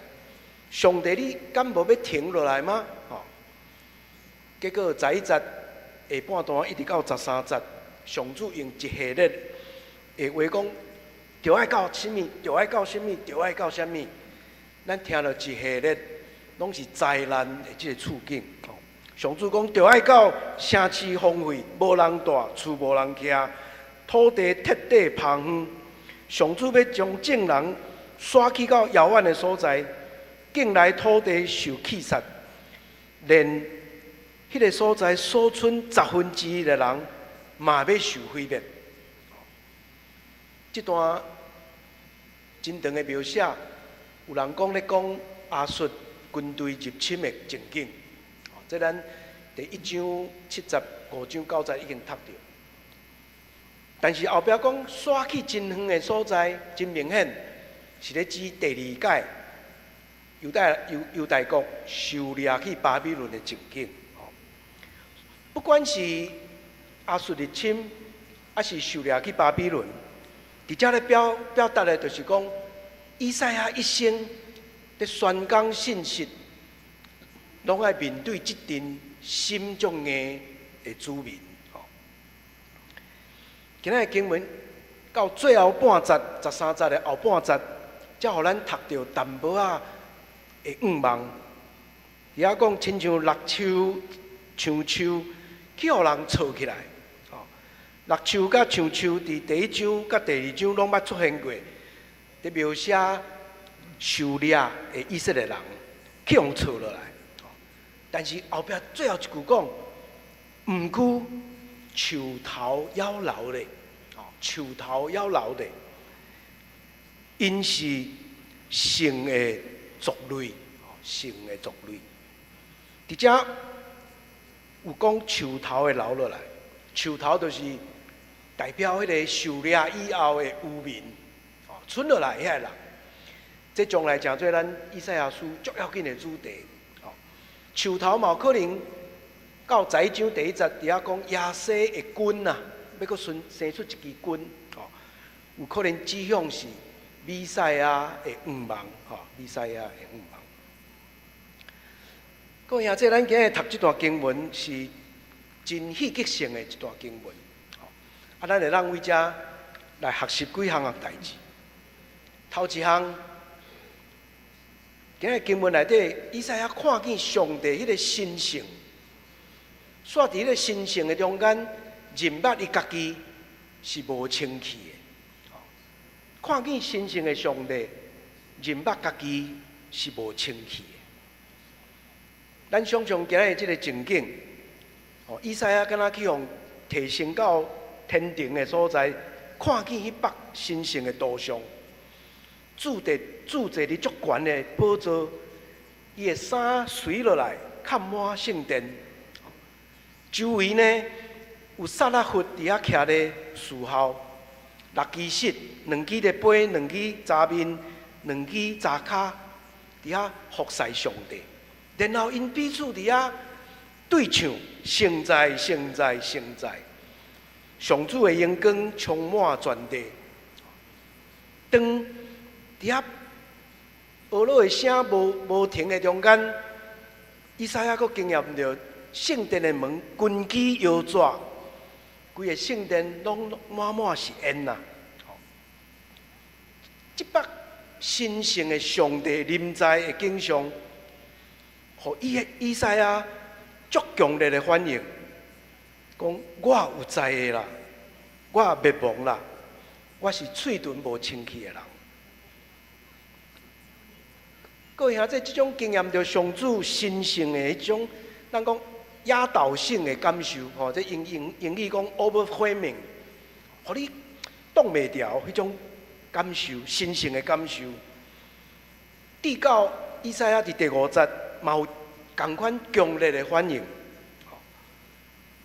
上帝，你敢無欲停落來嗎？哦，結果十一節下半段一直到十三節，上主用一系列的話講，著愛到啥物，著愛到啥物，著愛到啥物。咱聽著一系列，攏是災難的這个處境。上主講，著愛到城市荒廢，無人蹛，厝無人徛，土地徹底荒遠。上主欲將眾人徙去到遙遠的所在，境內土地受棄殺，連彼个所在所剩1/10的人，嘛欲受毀滅。這段真長的描寫，有人講咧講亞述軍隊入侵的情景。這咱第一章75章9節已經讀著。但是後壁講徙去真遠的所在，真明顯是咧指第二屆猶大國受掠去巴比倫的情景。不管是亞述入侵，抑是受掠去巴比倫，佇遮咧表達的，就是講以賽亞一生咧宣講信息，攏愛面對這陣心足硬的子民。今仔日經文到最後半節，十三節的後半節，才予咱讀著淡薄仔的向望。佇遐講，親像栗樹、橡樹去予人銼起來。吼，栗樹佮橡樹佇第一章佮第二章攏捌出現過，佇描寫受掠的以色列人去予銼落來。但是後壁最後一句講，毋過樹頭猶留咧，樹頭猶留咧，𪜶是聖的族類，聖的族類。佇遮有講樹頭會留落來，樹頭就是代表彼个受掠以後的餘民，哦，賰落來遐个人。這將來成做咱以賽亞書足要緊的主題。吼，樹頭嘛有可能到十一章第一節佇遐講耶西的根啊，欲閣生生出一支根，吼，有可能指向是彌賽亞的向望，吼，彌賽亞的向望。各位兄弟，咱今日讀這段經文是真戲劇性的一段經文，吼，啊，咱會當為遮來學習幾項的代誌。頭一項，今日經文內底，以賽亞看見上帝彼个神聖，煞佇彼個神聖的中間，認捌伊家己是無清氣的。看見神聖的上帝，認捌家己是無清氣的。咱想象今日這个情景，哦，以賽亞敢若去予提升到天庭的所在，看見彼幅神聖的圖像，駐坐佇足懸的寶座，伊的衫垂落來，崁滿聖殿。周圍呢有撒拉弗佇遐徛咧侍候，六支爍，兩支咧飛，兩支踮面，兩支踮跤，佇遐服侍上帝。然後𪜶彼此佇遐對唱，聖哉，聖哉，聖哉！上主的榮光充滿全地。當佇遐呵咾的聲無無停的中間，以賽亞閣經驗著聖殿的門根基搖逝，規個聖殿攏滿滿是煙啊！這幅神聖的上帝臨在的景象，予以以賽亞足強烈的反應，講我有災的啦，我滅亡啦，我是喙唇無清氣的人。各位兄弟，這種經驗著上主神聖的彼種，咱講壓倒性的感受，吼，這英英英語講 overwhelming，予你擋袂牢彼種感受，神聖的感受。直到以賽亞佇第五節嘛有仝款強烈的反應，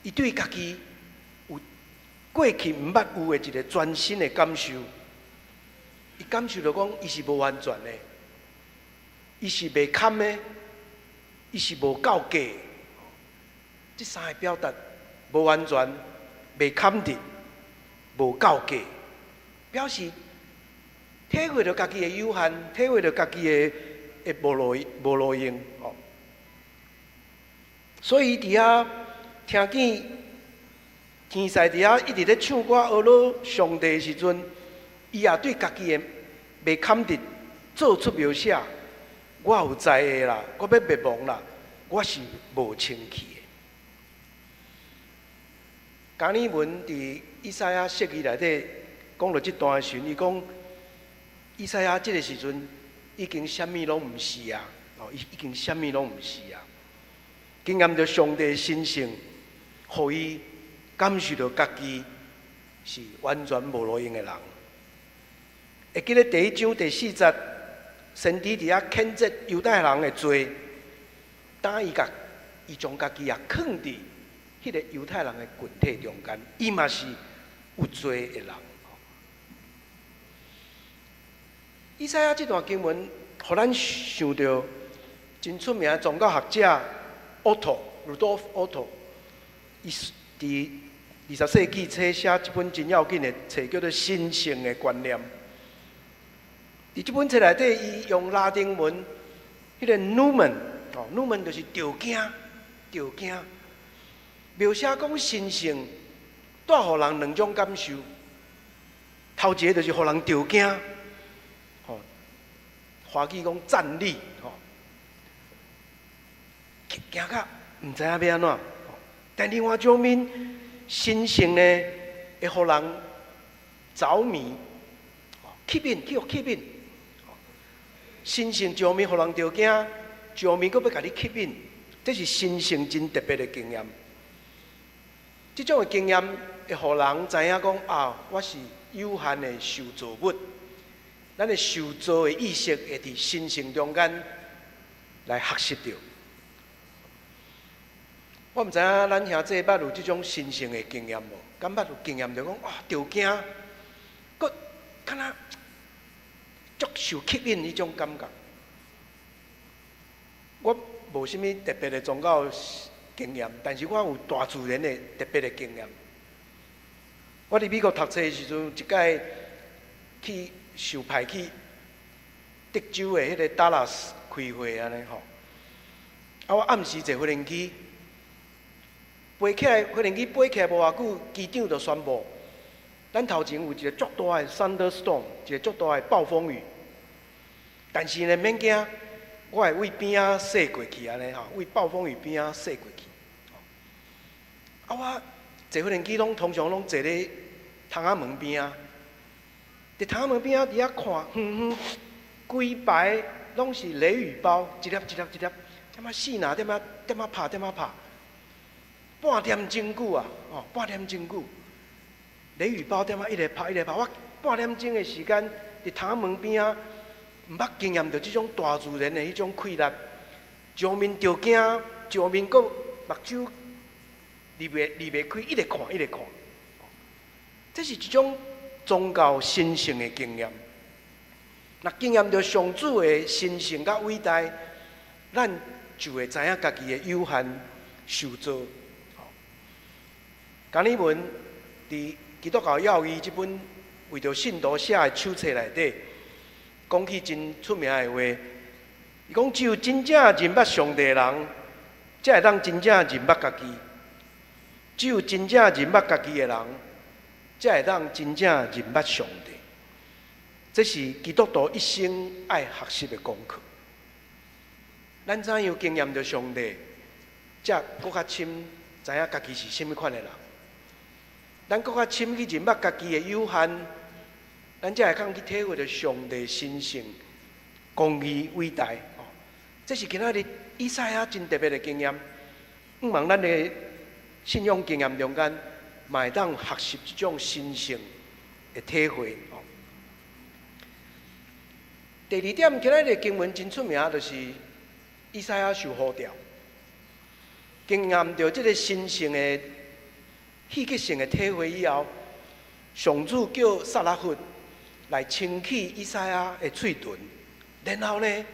伊對家己有過去毋捌有的一个全新的感受，伊感受著講伊是無完全的，伊是袂堪的，伊是無夠格。這三个表達無完全、袂堪得、無夠格，表示體會著家己的有限，體會著家己的的無路無路用哦。所以佇遐聽見天使佇遐一直咧唱歌呵咾上帝的時陣，伊也對家己的袂堪得做出描寫。我有災的啦，我欲滅亡啦，我是無清氣的。加爾文佇以賽亞釋義內底講著這段的時陣，伊講以賽亞這个時陣已經啥物攏毋是啊！哦，伊已經啥物攏毋是啊！經驗著上帝神聖，予伊感受著家己是完全無路用的人。會記得第一章第四節，先知佇遐譴責猶太人的罪，當伊共伊將家己也囥佇彼个猶太人的群體中間，伊嘛是有罪的人。以賽亞這段經文，予咱想著真出名的宗教學者奧托 Rudolf Otto，伊佇20世紀初寫一本真要緊的冊，叫做《神聖的觀念》。佇這本冊內底，伊用拉丁文，彼个 numen 哦，numen 就是著驚，著驚。描寫講神聖帶予人兩種感受，頭一个就是予人著驚，吼，華語講戰慄，吼，驚甲毋知影欲按怎。但另外一方面，神聖呢會予人著迷，吸引，去予吸引。神聖一方面予人著驚，一方面閣欲共你吸引，這是神聖真特別的經驗。這種的經驗會予人知影講啊，我是有限的受造物，咱的受造的意識會佇神聖中間來學習著。我毋知影咱兄弟捌有這種神聖的經驗無？敢捌有經驗著講啊，著驚，閣敢若足受吸引彼種感覺。我無啥物特別的宗教經驗，但是我有大自然的特別的經驗。我佇美國讀冊的時陣，一擺去受派去德州的彼个達拉斯開會按呢吼。啊，我暗時坐飛行機，飛起來，飛行機飛起來無偌久，機長就宣布，咱頭前有一個足大的 thunderstorm，一個足大的暴風雨。但是呢，免驚，我會對邊仔駛過去按呢吼，對暴風雨邊仔駛過去。啊，我坐飛行機攏通常攏坐咧窗仔門邊仔，佇窗仔門邊仔佇遐看，遠遠規排攏是雷雨胞，一粒一粒一粒，踮遐四若踮遐踮遐拍踮遐拍，半點鐘久啊，哦，半點鐘久，雷雨胞踮遐一直拍一直拍，我半點鐘的時間佇窗仔門邊仔，毋捌經驗著這種大自然的彼種氣力，上面著驚，上面閣目睭離袂開，一直看一直看。這是一種宗教神聖的經驗。若經驗著上主的神聖佮偉大，咱就會知影家己的有限受造。加爾文佇基督教要義這本為著信徒寫的手冊內底，講起真出名的話，伊講只有真正認捌上帝的人，才會當真正認捌家己；只有真正認捌家己的人，才會當真正認捌上帝。這是基督徒一生愛學習的功課。咱怎樣經驗著上帝，才閣較深知影家己是啥物款的人。咱閣較深去認捌家己的有限，咱才會當去體會著上帝神聖、公義、偉大。哦，這是今仔日以賽亞真特別的經驗。向望咱的信仰經驗中間，嘛會當學習這種神聖的體會。哦，第二點，今仔日經文真出名，就是以賽亞受呼召，經驗著這个神聖的戲劇性的體會以後，上主叫撒拉弗來清去以賽亞的喙唇，然後呢，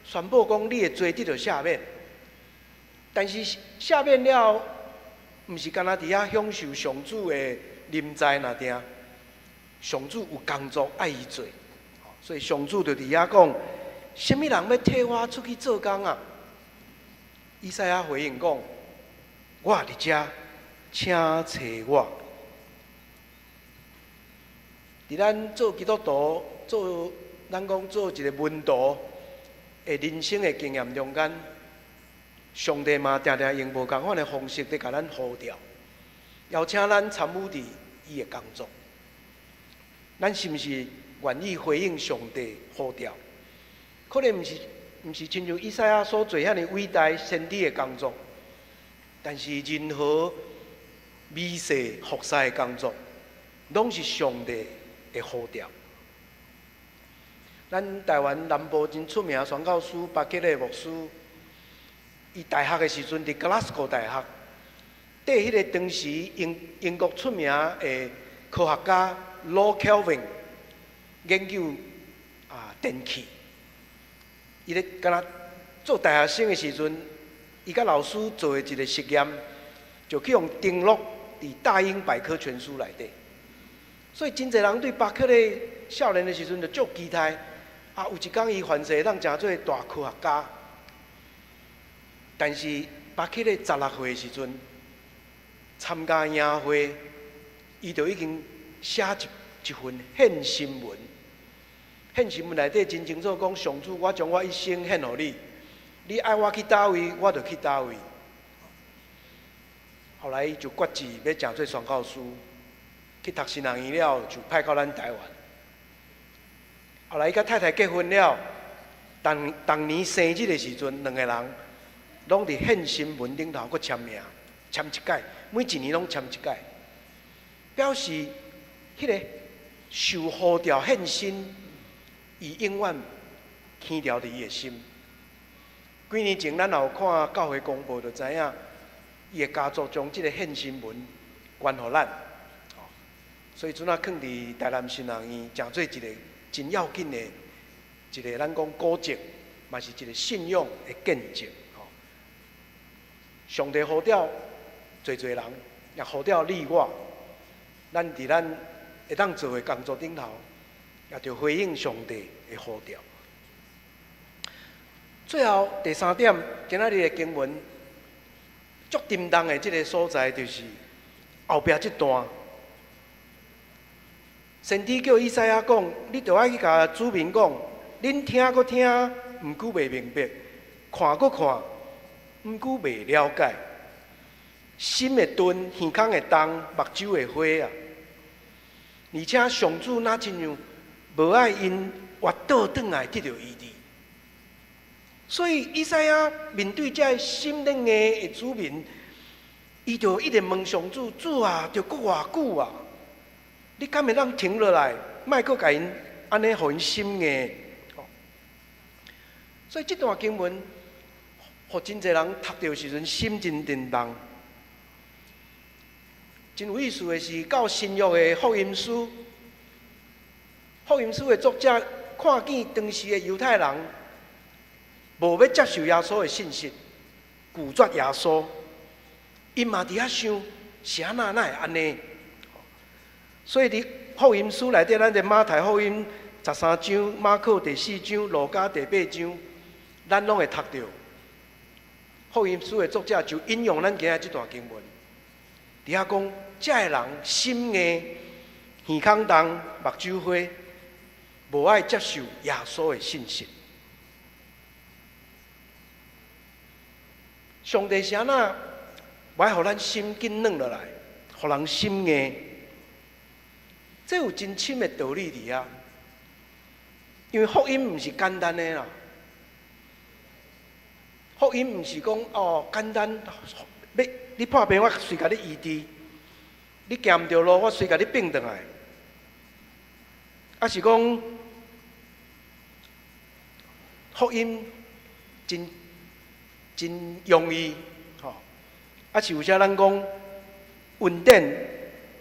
宣布講你的罪得著赦免。但是赦免了後，毋是干焦佇遐享受上主的臨在爾定，上主有工作愛伊做，所以上主就佇遐講：啥物人欲替我出去做工啊？以賽亞回應講：我佇遮，請差我。佇咱做基督徒，做咱講做一個門徒的人生的經驗中間，上帝嘛定定用無仝款的方式佇共咱呼召，邀請咱參與佇伊的工作。咱是毋是願意回應上帝呼召？可能毋是親像以賽亞所做遐爾偉大先知的工作，但是任何微細服侍的工作，攏是上帝的呼召。咱台灣南部真出名宣教師巴克禮牧師，伊大學的時陣佇格拉斯哥大學，綴彼个當時英國出名的科學家 Lord Kelvin 研究電氣。伊咧敢若做大學生的時陣，伊佮老師做的一個實驗，就去予登錄佇大英百科全書內底。所以真濟人對巴克禮少年的時陣就足期待，啊，有一工伊凡勢會當成做大科學家。但是巴克禮16歲的時陣，參加營會，伊就已經寫一份獻身文。獻身文內底真清楚講，上主，我將我一生獻予你，你愛我去佗位，我就去佗位。後來伊就決志欲成做宣教師，去讀神學院了，就派到咱台灣。後來伊佮太太結婚了，當當年生日的時陣，兩个人攏佇獻身文頂頭閣簽名，簽一擺，每一年攏簽一擺，表示彼个受呼召獻身，伊永遠牽牢佇伊的心。幾年前，咱也有看教會公報，就知影伊的家族將這个獻身文捐予咱，所以陣仔囥佇台南神學院，成做一个真要緊的一个咱講古蹟，嘛是一個信仰的見證。吼，上帝呼召濟濟人，也呼召你我，咱佇咱會當做的工作頂頭，也著回應上帝的呼召。最後第三點，今仔日的經文足沉重的這个所在，就是後壁這段。先知叫以賽亞講，你著愛去共子民講，恁聽閣聽，毋過袂明白；看閣看，毋過袂了解。心會鈍，耳孔會重，目睭會花啊！而且上主若親像無愛𪜶活倒轉來得著醫治。所以以賽亞面對這个心軟硬的子民，伊就一直問上主：主啊，著閣偌久啊？你敢會當停落來，莫閣共𪜶按呢予𪜶心硬？所以這段經文，予真濟人讀著時陣心真震動。真有意思的是，到新約的福音書，福音書的作者看見當時的猶太人無欲接受耶穌的信息，拒絕耶穌，𪜶嘛佇遐想，是按怎哪會按呢？所以佇福音書內底，咱佇馬太福音13章、馬可第四章、路加第八章，咱攏會讀著。福音書的作者就引用咱今仔這段經文，佇遐講，這个人心硬，耳孔重，目睭花，無愛接受耶穌的信息。上帝是按怎無愛予咱心緊軟落來，予人心硬？這有真深的道理佇遐。因為福音毋是簡單的啦，福音毋是講哦簡單，欲你破病我隨共你醫治，你行毋著路我隨共你變轉來，抑是講福音真真容易，吼，抑是有時咱講恩典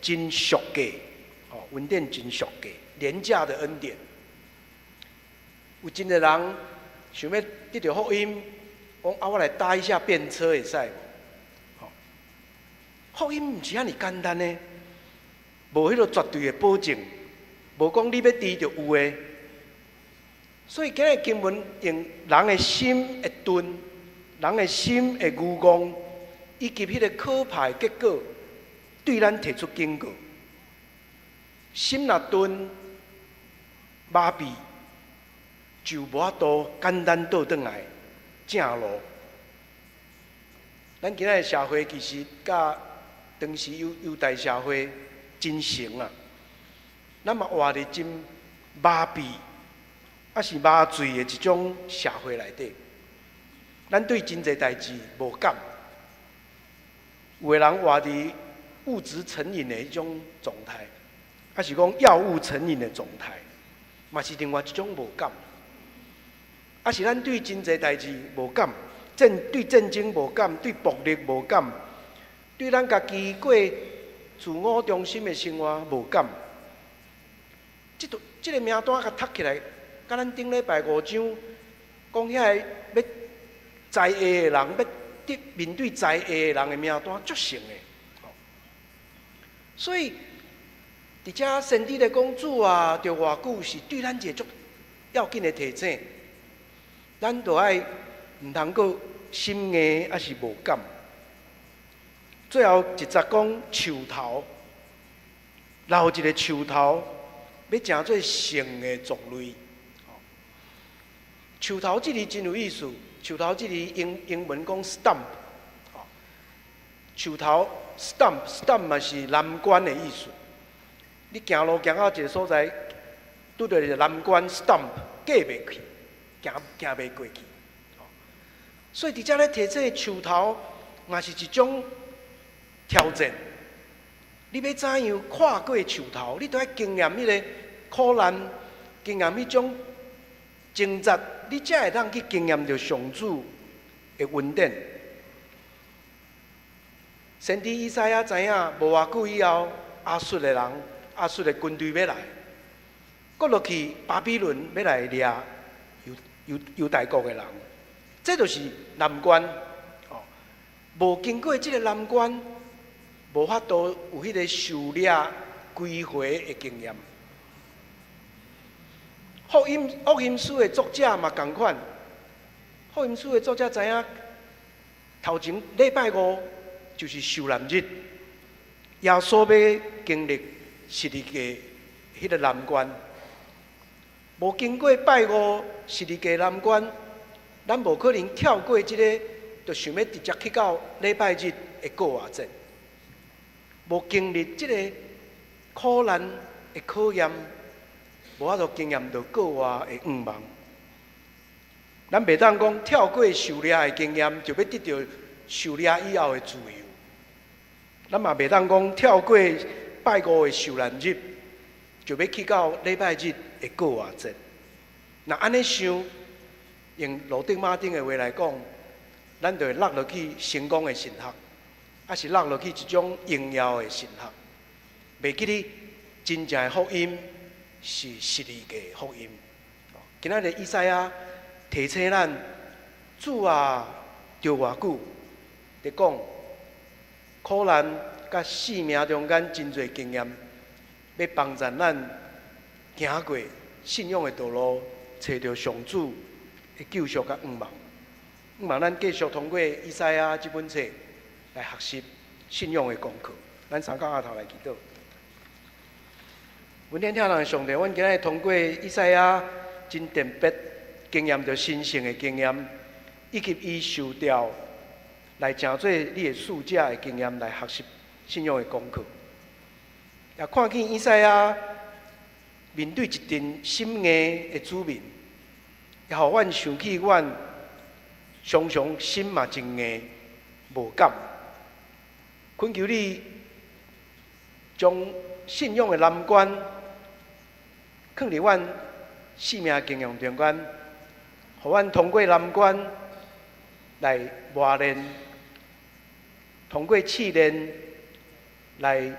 真俗價，吼，恩典真俗價，廉價的恩典。有真濟人想欲得著福音，講啊，我來搭一下便車會使無？吼，福音毋是遐爾簡單的，無彼个絕對的保證，無講你欲治就有的。所以今日經文用人的心會鈍，人的心會愚戇，以及彼个可怕的結果，對咱提出警告。心若鈍，麻痹，就無法度簡單倒轉來正路。咱今仔的社會其實佮當時猶猶太社會真像啊，咱嘛活佇真麻痹，抑是麻醉的一種社會內底。咱對真濟代誌無感，有的人活佇物質成癮的彼種狀態，抑是講藥物成癮的狀態，嘛是另外一種無感。抑是咱對真濟代誌無感，對戰爭無感，對暴力無感，對咱家己過自我中心的生活無感。這个名單共讀起來，佮咱頂禮拜五章講遐个欲災厄的人，欲得面對災厄的人的名單足像的。所以，佇遮先知咧講主啊，著偌久是對咱一個足要緊的提醒。咱著愛毋通閣心硬，抑是無感。最後一節講樹頭，留一个樹頭，欲成做聖的族類。樹頭這字真有意思，樹頭這字英文講 stump，樹頭 stump，stump 嘛是欄杆的意思。你行路行到一个所在，拄著一个欄杆 stump，過袂去，行行袂過去。所以佇遮咧提這樹頭，嘛是一種挑戰。你欲怎樣跨過樹頭？你著愛經驗彼个苦難，經驗彼種掙扎，你才會當去經驗著上主的恩典。先知以賽亞知影，無偌久以後，亞述的人、亞述的軍隊欲來，閣落去巴比倫欲來掠猶大國的人，這就是難關哦。無經過這个難關，無法度有彼个受掠歸回的經驗。福音書的作者嘛仝款，福音書的作者知影，頭前禮拜五就是受難日，耶穌欲經歷十字架彼个難關。無經過拜五十字架難關，咱無可能跳過這个，就想欲直接去到禮拜日的過活節。無經歷這个苦難的考驗，無法度經驗著過活的向望。咱袂當講跳過受掠的經驗，就欲得著受掠以後的自由。咱嘛袂當講跳過拜五的受難日，就欲去到禮拜日的過活節。若按呢想，用路德馬丁的話來講，咱就會落落去成功的神學，抑是落落去一種榮耀的神學。袂記得真正的福音是十字架的福音。今仔日以賽亞提醒咱，主啊，著偌久，佇講苦難佮生命中間真濟經驗，欲幫助咱行過信仰的道路，揣著上主的救贖佮向望。向望咱繼續通過以賽亞這本冊來學習信仰的功課。咱三角額頭來祈禱。阮天疼咱的上帝，阮今日通過以賽亞真特別經驗著神聖的經驗，以及伊受召來成做你的使者的經驗來學習信仰的功課。也看見以賽亞面對一陣心硬的子民，也予阮想起阮常常心嘛真硬，無敢。懇求你將信仰的難關囥佇阮生命經驗中間，予阮通過難關來磨練，通過試煉來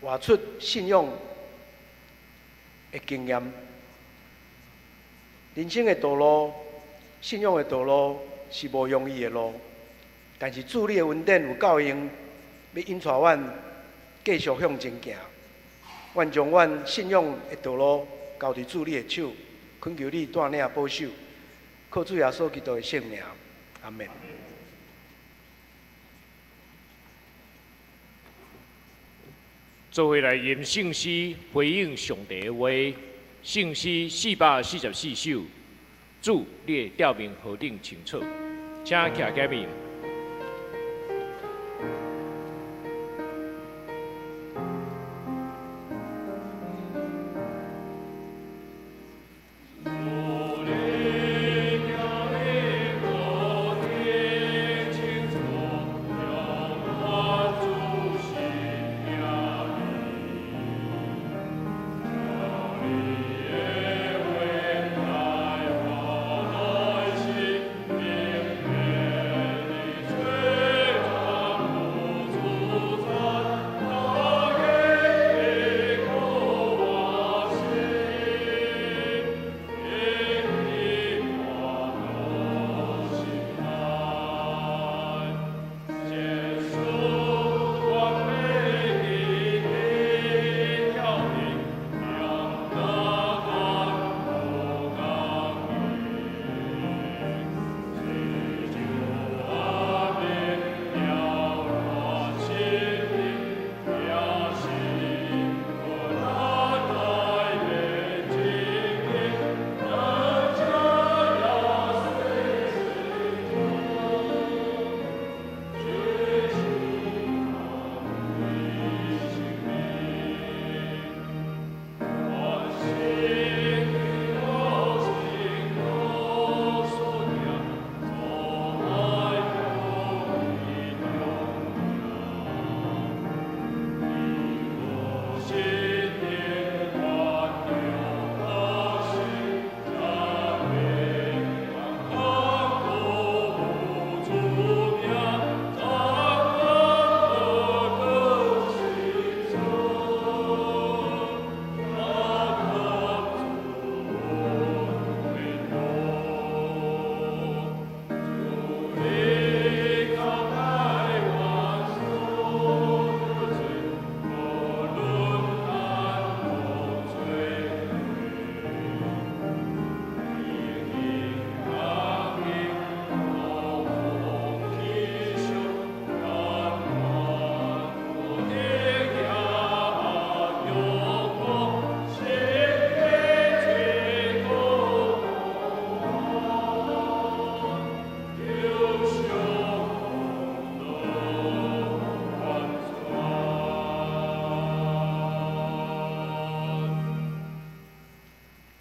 活出信仰的經驗。人生的道路、信仰的道路是無容易的路，但是主你的恩典有夠用，欲引帶阮繼續向前行。願將阮信仰的道路交佇主你的手，懇求你帶領保守，靠主耶穌基督的聖名，阿們。做伙來吟聖詩，回應上帝的話。聖詩444首，主，你的召命何等清楚，請徛起面。主。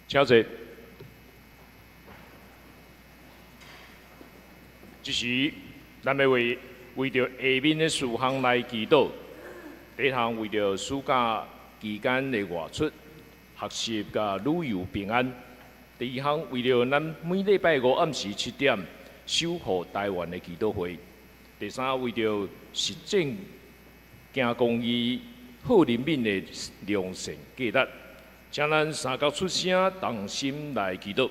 請坐。這時，咱欲為著下面的事項來祈禱。第一項為著暑假期間的外出、學習佮旅遊平安。第二項為著咱每禮拜五暗時7點守護台灣的祈禱會。第三為著實踐行公義、好人民的良善價值。請咱三角出聲，同心來祈禱。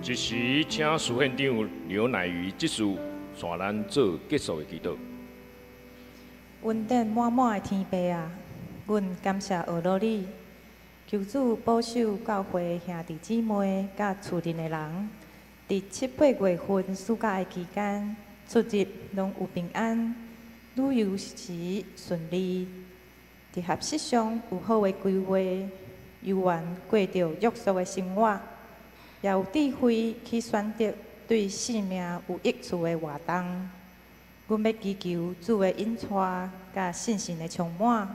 這時，請司縣長劉乃瑜執事帶咱做結束的祈禱。恩典滿滿的天父啊，阮感謝阿羅你，求主保守教會兄弟姊妹佮厝內的人，佇七八月份暑假的期間，出入攏有平安，旅遊時順利，佇學習上有好的規劃，猶原過著約束的生活。也有智慧去選擇對性命有益處的活動。阮欲祈求主的引帶佮信心的充滿，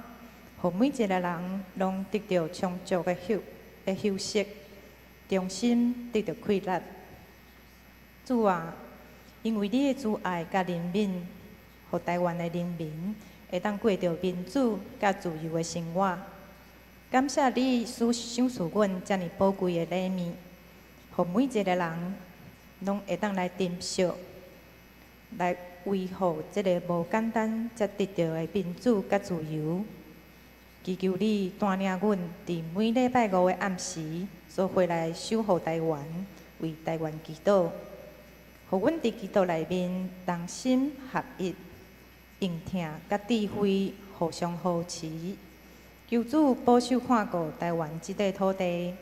予每一个人攏得著充足的休息，重新得著氣力。主啊，因為你的慈愛佮憐憫，予台灣的人民會當過著民主佮自由的生活。感謝你所賞賜阮遮爾寶貴的禮物。予每一個人攏會當來珍惜，來維護這个無簡單才得著的民主佮自由。祈求你帶領阮佇每禮拜五的暗時，做伙來守護台灣，為台灣祈禱。予阮佇祈禱內面同心合一，用疼佮智慧互相扶持。求主保守看顧台灣這塊土地。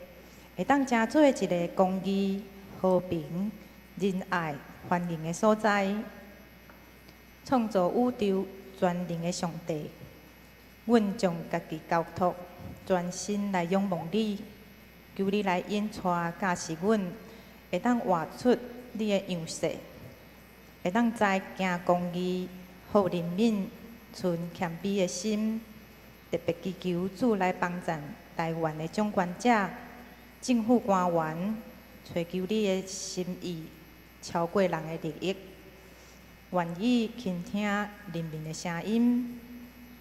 會當成做一个公義、和平、仁愛、繁榮的所在，創造宇宙全能的上帝，阮將家己交託，全心來仰望你，求你來引帶教示阮，會當活出你的樣式，會當知行公義、好人民、存謙卑的心，特別祈求主來幫贊台灣的掌權者。政府官員揣求你的心意，超過人的利益，願意傾聽人民的聲音，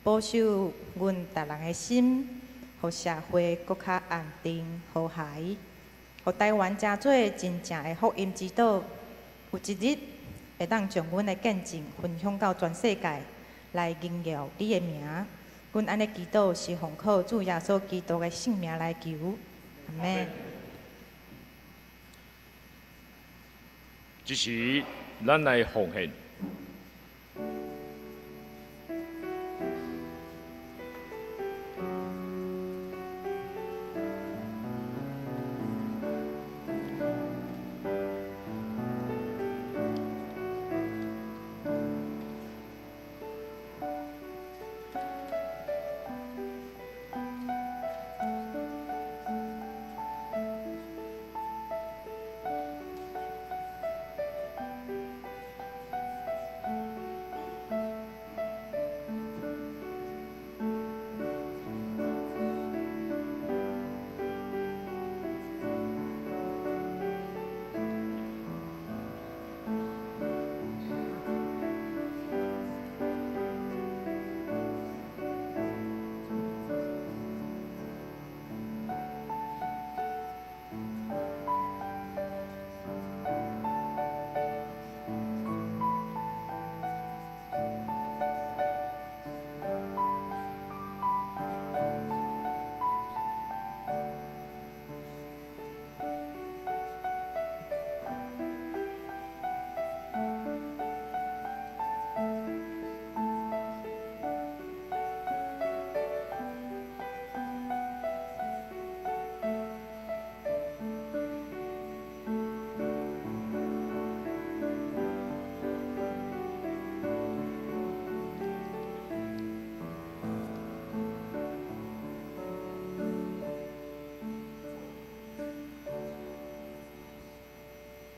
保守阮逐人的心，予社會閣較安定和諧，予台灣成做真正的福音之島。有一日會當將阮的見證分享到全世界，來榮耀你的名。阮按呢祈禱是奉靠主耶穌基督的聖名來求。阿們。這時，咱來奉獻。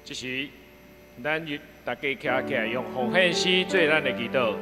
這時，咱大家徛起來，用奉獻詩做咱的祈禱。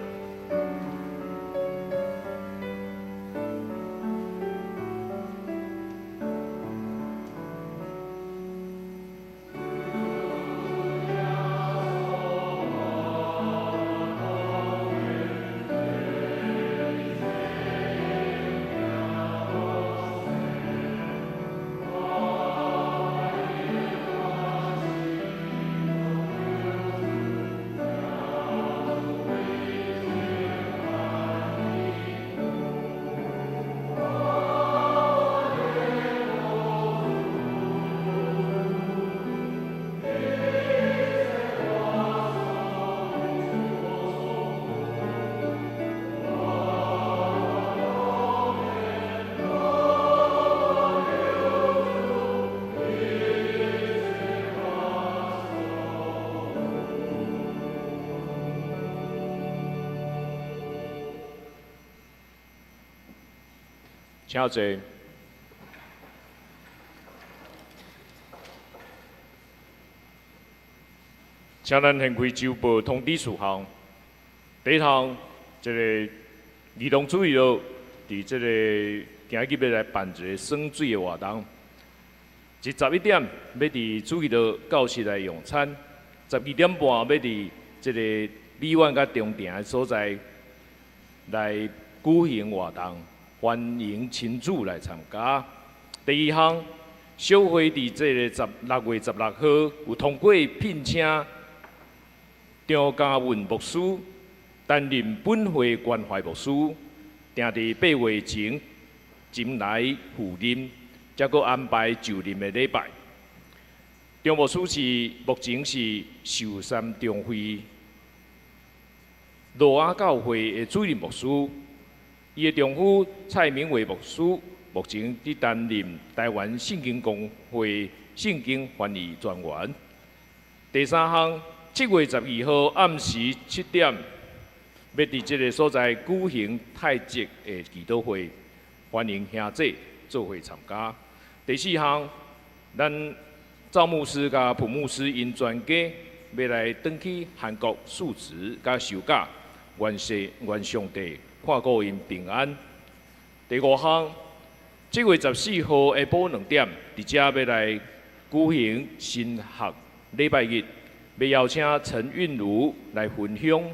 請坐。請咱現開週報通知事項。第一項，這个兒童主日學佇這个今日欲來辦一个耍水的活動。佇11點欲佇主日學教室來用餐，12點半欲佇這个美苑佮中庭的所在來舉行活動。歡迎親子來參加。第二項，小會佇這个6月16號有通過聘請張嘉文牧師擔任本會關懷牧師，定佇8月前前來赴任，才閣安排就任的禮拜。張牧師是目前是壽山中會羅亞教會的主任牧師。伊的丈夫蔡明偉牧師，目前佇擔任台灣聖經公會聖經翻譯專員。第三項，7月12號暗時7點，欲佇這个所在舉行太極的祈禱會，歡迎兄弟做伙參加。第四項，咱趙牧師佮蒲牧師𪜶全家欲來轉去韓國述職佮休假，願神願上帝看顧𪜶平安。第五項，7月14號下晡2點，佇遮欲來舉行神學禮拜日，欲邀請陳韻如來分享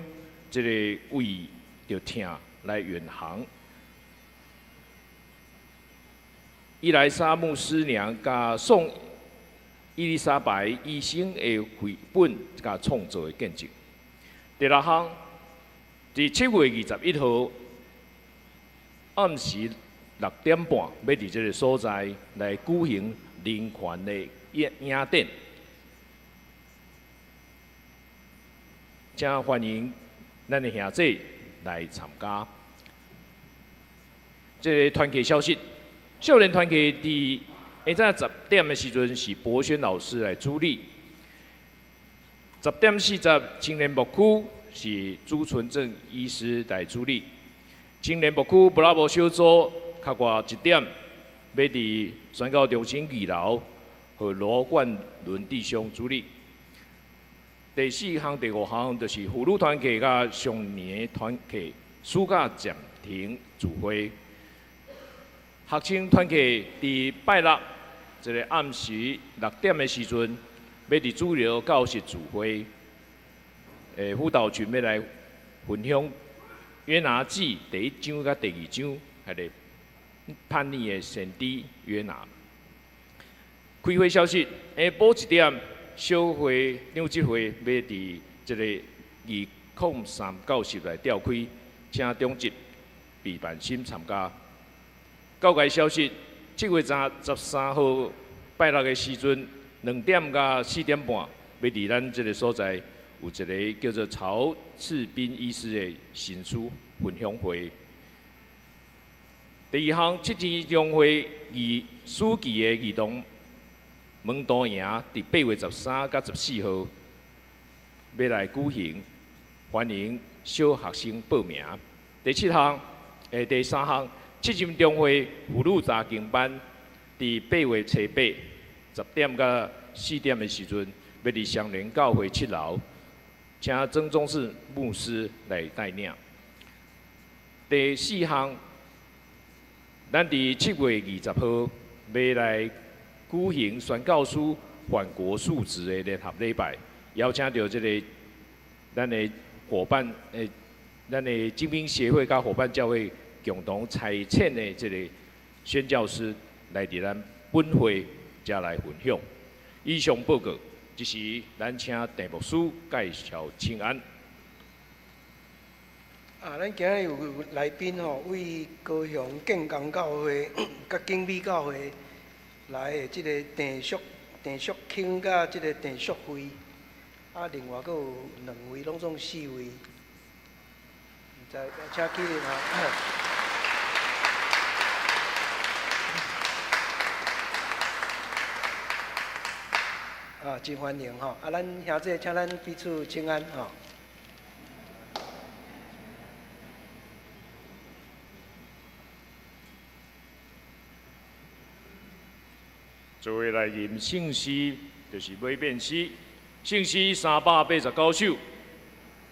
這个為著疼來遠航。伊萊莎牧師娘佮宋伊麗莎白醫生的繪本佮創作的見證。第六項，佇7月21號暗時6點半，欲佇這个所在來舉行人權的影展，請歡迎咱的兄弟來參加。這个團契消息，少年團契佇下早10點的時陣是博軒老師來主禮，10點40青年牧區是朱純正醫師來主禮。青年牧區布拉無小組較外1點，欲佇宣教中心2樓，予羅冠倫弟兄主禮。第四項、第五項就是婦女團契佮少年團契暑假暫停聚會。學生團契佇拜六這个暗時6點的時陣，欲佇主流教室聚會。輔導群欲來分享約拿記第一章佮第二章，彼个叛逆的先知約拿。開會消息，下晡1點，小會長執會欲佇這个203教室來召開，請長執備辦心參加。教界消息，7月13號拜六的時陣，2點到4點半，欲佇咱這个所在有一个叫做曹赤斌醫師的新書分享會。第二項，七天中會暑期的兒童門徒營，佇8月13佮14號欲來舉行，歡迎小學生報名。第七項，第三項，七針中會婦女查經班，佇8月初8 10點到4點的時陣，欲佇雙連教會七樓，請曾宗士牧師來帶領。第四項，咱佇7月20號欲來舉行宣教師返國述職的聯合禮拜，邀請著這个咱的夥伴，咱的精兵協會佮夥伴教會共同差遣的這个宣教師來佇咱本會遮來分享。以上報告，這時咱請鄭牧師介紹請安。啊，咱今日有來賓吼，為高雄建功教會佮景美教會來的這个鄭淑卿佮這个鄭淑惠，啊，另外閣有兩位，攏總四位，毋知請起立哈。啊，真歡迎吼！啊，咱兄弟請咱彼此請安吼。做伙來吟聖詩，就是尾變詩，聖詩389首。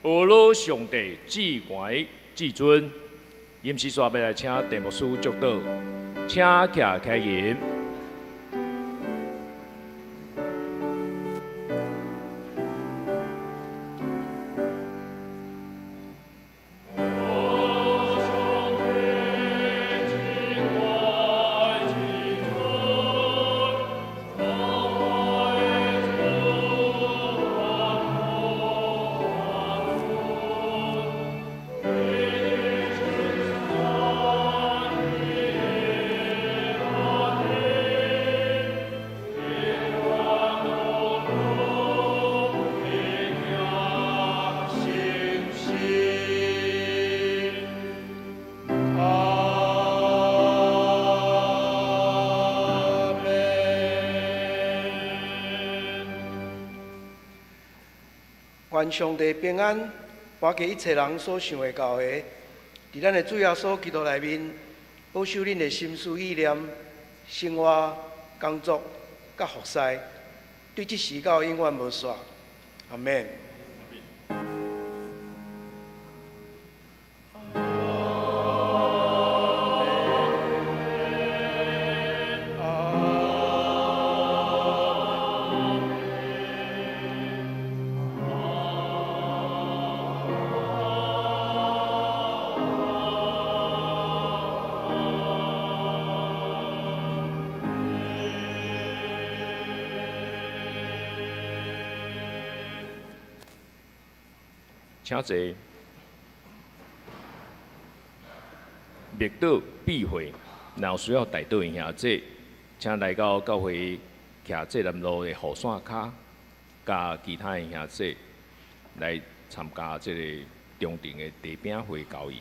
呵咾上帝至懸至尊，吟詩煞欲來請鄭牧師祝禱，請徛開吟。願上帝平安，跋過一切人所想會到的，佇咱的主耶穌基督內面，保守恁的心思意念、生活、工作、佮服侍，對這時到永遠無煞。阿們。請坐。默禱避會，若有需要代禱的兄弟，請來到教會徛濟南路的雨傘跤，佮其他的兄弟來參加這个中庭的茶餅會交誼。